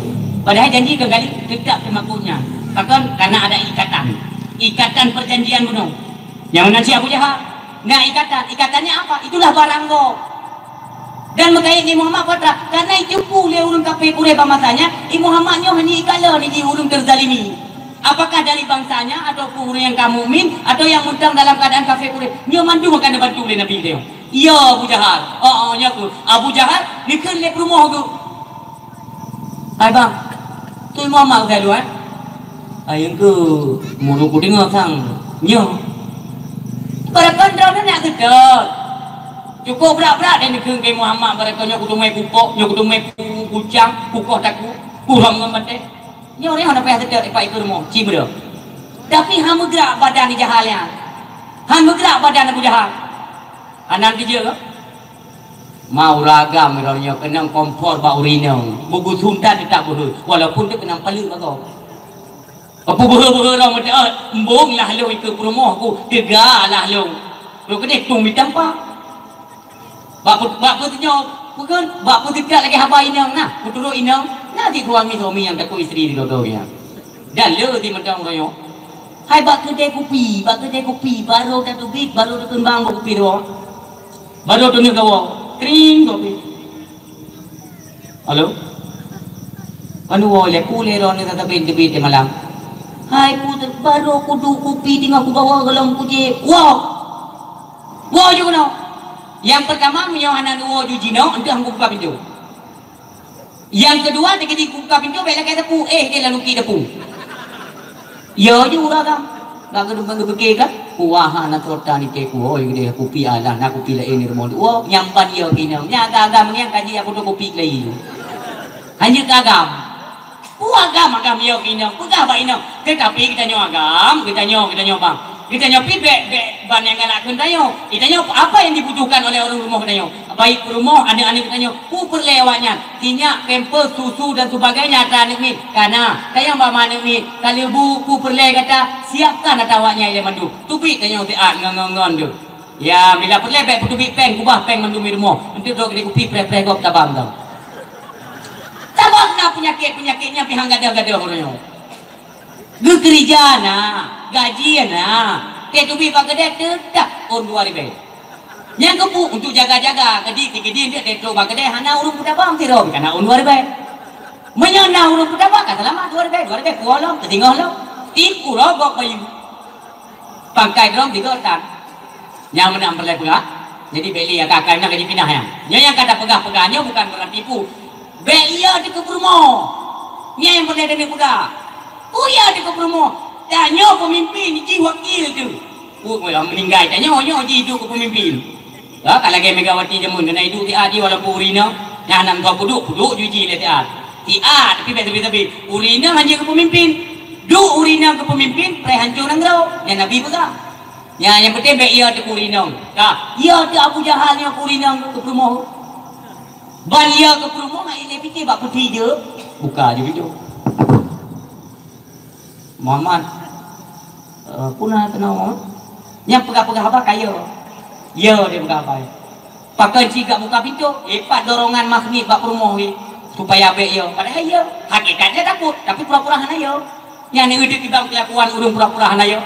Padahai janji keu kali teutap teumakot nyan. Pakon? Karena ada ikatan. Ikatan perjanjian bunoe. Nyang meunan cit Abu Jahal. Nah, ikatan. Ikatannya apa? Itulah barang gob. Dan meukait ngon Muhammad peue atra, karena iteupeu lé ureueng kafé Quraisy bak masa nyan, i Muhammad nyoe hana ikalon jih ureueng teuzalimi. Apakah dari bangsanya, ataupun ureueng nyang ka mukmin, atau nyang mantong dalam keuadaan kafé Quraisy? Nyoe mandum akan neubantu lé Nabi geutanyoe. Iya, Abu Jahal. Oh, oh, nyoe keuh. Abu Jahal dikheun lé peurumoh geuh. "Hai bang, tu Muhammad geutanyoe, eh?" "Hai, engkeu, meunurot kudeungoe sang nyoe." Barangkon droeneuh nak seutôt. Cukup brat-brat dan dikheun keu Muhammad, barangkapeue nyoe kuteumé kupok, nyoe kuteumé ku-, kucang, kukoh takue, kurhom ngon batèe. Nyoe reueh hana payah seutôt, empat ikeu rumoh, ci meudeuh. Tapi han meugerak badan Abu Jahal nyan. Han meugerak badan Abu Jahal. Hana tijeuet kah? Ma ureueng agam droeneuh nyoe keunong kompor bak ureueng inong. Buku suntan teutap beuhe, walaupun teukeunong paleuk bagoe. Peubeuhe-beuhe droe meuteut, embong lah lôn ikeu peurumoh ku, teuga lah lôn. Lôn keudeh tung mita mpa. Bak peu-, bak peuteunyoe, peue kheun, bak peuteuka lagèe haba inong na, peuturot inong, na di suami-suami nyang takot istri di dodo nyan. Dan le di mantong royong. Hai bak keudè kupi, bak keudè kupi, barô tateubiet, barô takeumbang bak kupi droe. Barô tuneuk gawa, kring kopi. Halo? Anu woe lé, pu lé droeneuh teubiet-teubiet di malam. Hai pu, barô kuduek kupi teungoh kubawa goh lom kujép. Woe! Woe ju keunoe! Nyang peurtama, meunyoe hana neuwoe ju jinoe, eunteuk han kubuka pintoe. Nyang keudua, teukeudi kubuka pintoe, bèk lakèe teupeu, éh, gèt lam luki teupeu. Yo ju ureueng agam. Bak geuduek geupiké kan? Kuah hana trok tan ité kuhôi geude kupi alah na kupi laén di rumoh. Wo nyang ban yo keu inong. Nyan agam-agam nyan kaji aku tu kupi lagi. Hanya keu agam. Ku agam-agam yo keu inong. Peugah bak inong. Tetapi geutanyoe agam, geutanyoe, geutanyoe bang. Geutanyoe pi bèk, bèk ban nyang galak keu geutanyoe. Geutanyoe apa yang dibutuhkan oleh orang rumah geutanyoe? Baik peurumoh, aneuk-aneuk geutanyoe, peue peureulèe awaknyan? Sinyak, pampers, susu dan sebagainya atra aneuk miet. Ka na, tanyong bak ma aneuk miet, ka lheuh bu peue peureulèe gata, siapkan atra awaknyan ilèe mandum. Teubiet tanyong siat ngon, ngon, ngon tu. Ya, bila peureulèe bèk peuteubiet pèng, kubah pèng mandum di rumoh. Eunteuk droe keudeh kupi preh-preh gob tabang tu. Sabab na peunyakét-peunyakét nyan pih han gadôh-gadôh uroe nyoe. Geukeurija na, gaji na, teuh teubiet bak keudè teutap ôn dua ribèe. Nyang keupeue untuk jaga-jaga, keudi-keudi nyan teuh trok bak keudè hana ureueng peutaba sidroe, ka na ôn dua ribèe. Meunyoe na ureueng peutaba ka seulamat dua ribèe, dua ribèe puwoe lom, teusingoh lom. Tiep uroe gob bayeue. Pangkai droe tiga tan. Nyang meunan peureulèe peugah. Jadi bèk lé akai-akai meunan ka jipinah nyan. Nyoe nyang ka tapeugah-peugah nyoe bukan beurati peue. Bèk yo teuh keu peurumoh. Nyan nyang peureulèe taneuk peugah. Peue yo teuh keu peurumoh. Tanyoe peumimpin jih wakil teuh. Peue, peue, meuninggai tanyoe, nyoe jih duek keu peumimpin. Ha, ka lagèe Megawati jameun keunan iduek siat jih walaupun ureueng inong. Nyan hana meutuah peuduek, peuduek ju jih lé siat. Siat, tapi bèk sabe-sabe. Ureueng inong hana keu peumimpin. Duek ureueng inong keu peumimpin, preh hancô nanggroe. Nyan Nabi peugah. Nyan nyang penting bèk yo teuh keu ureueng inong. Ka, yo teuh Abu Jahal nyoe keu ureueng inong keu peurumoh. Ban yo keu peurumoh, ilèe pike bak peuti jeuet. Buka ju pintoe. Muhammad. Eh, peue na keunoe Muhammad? Nyang peugah-peugah haba ka yo. Yo, dia peugah haba. Pakon cit gak buka pintoe, eh, pat dorongan magnet bak peurumoh weh, supaya bèk yo. Padahai yo, hakikatnya takot, tapi pura-pura hana yo. Nyan nyoe dikibang kelakuan ureueng pura-pura hana yo.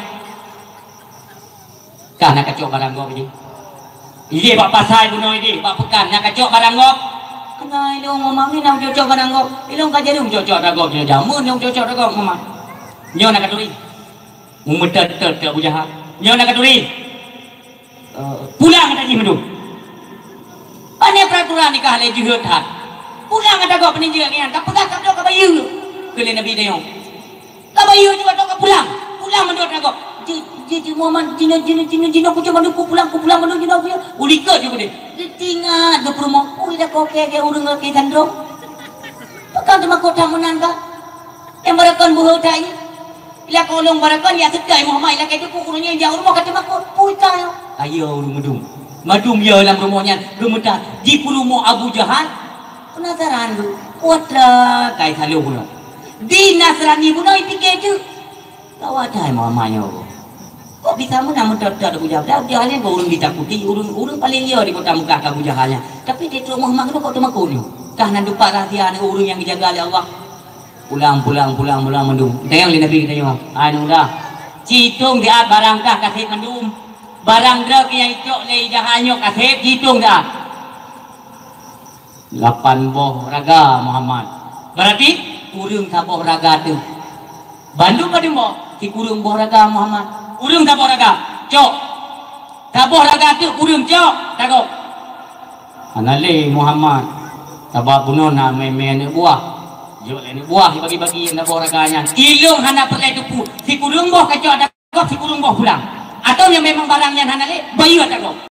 Kah na kacok barang gob jih. Idéh bak pasai bunoe idéh, bak peukan na kacok barang gob. Keunan ilôn memang ni na cocok barang gob. Ilôn ka jadi cocok barang gob, jameun nyang cocok barang gob memang. Nyoe na katuri. Meumeutot-tot keu Abu Jahal. Nyoe na katuri. Eh, pulang ata jih mandum. Pane peuraturan nikah lé jeuhet that. Pulang ata gob peunijeuet nyan, ka peugah ka bloe ka bayeue. Keu lé Nabi tanyoe. Ka bayeue jeuet ka pulang. Pulang mandum ata gob. Ji, ji, ji Muhammad, jinoe, jinoe, jinoe, jinoe, kucok mandum, ku pulang, ku pulang mandum, jinoe, kucok. Ulikot jeuet deh. Teuingat geupeureumoh, ui dah kokè keu ureueng keu sandrong. Peugah teumakot that meunan ka. Nyang barakon beuhe that nyan. Ilakèe ulôn barakon, ya seutôt Muhammad, ilakèe teupeu ureueng nyan jak u rumoh ka teumakot. Pui ka nyoe. Ayo ureueng meudum. Madum ya lam rumoh nyan, geumeutat. Di peurumoh Abu Jahal. Penasaran tu. Watra kai saloh bunoe. Di Nasrani bunoe pike tu. Gawat hai Muhammad nyoe. Kok bisa meunan meutot-tot Abu Jahal? Abu Jahal nyan ureueng ditakuti, ureueng, ureueng paleng liya di kota Mekah keu Abu Jahal nyan. Tapi di rumoh Muhammad kok teumakot nyoe? Kah nan teumpat rahsia nyoe ureueng nyang geujaga lé Allah. Pulang, pulang, pulang, pulang mandum. Tanyong lé Nabi geutanyoe. Anu dah. Ci itong siat barang kah kaseb mandum. Barang droe nyang icok lé Abu Jahal nyoe kaseb, ci itong siat. Lapan boh raga Muhammad. Berarti ureueng saboh raga teuh. Bandum padum boh, sikureueng boh raga Muhammad. Ureueng saboh raga, cok. Saboh raga teuh ureueng cok, tagok. Hana lé Muhammad. Sabab bunoe na mè-mè aneuk buah. Jok lé aneuk buah bagi-bagi nyang saboh raga nyan. Ilôn hana peureulèe teupeu. Sikureueng boh kacok tagok, sikureueng boh pulang. Atau nyang memang barang nyan hana lé, bayeue tagok.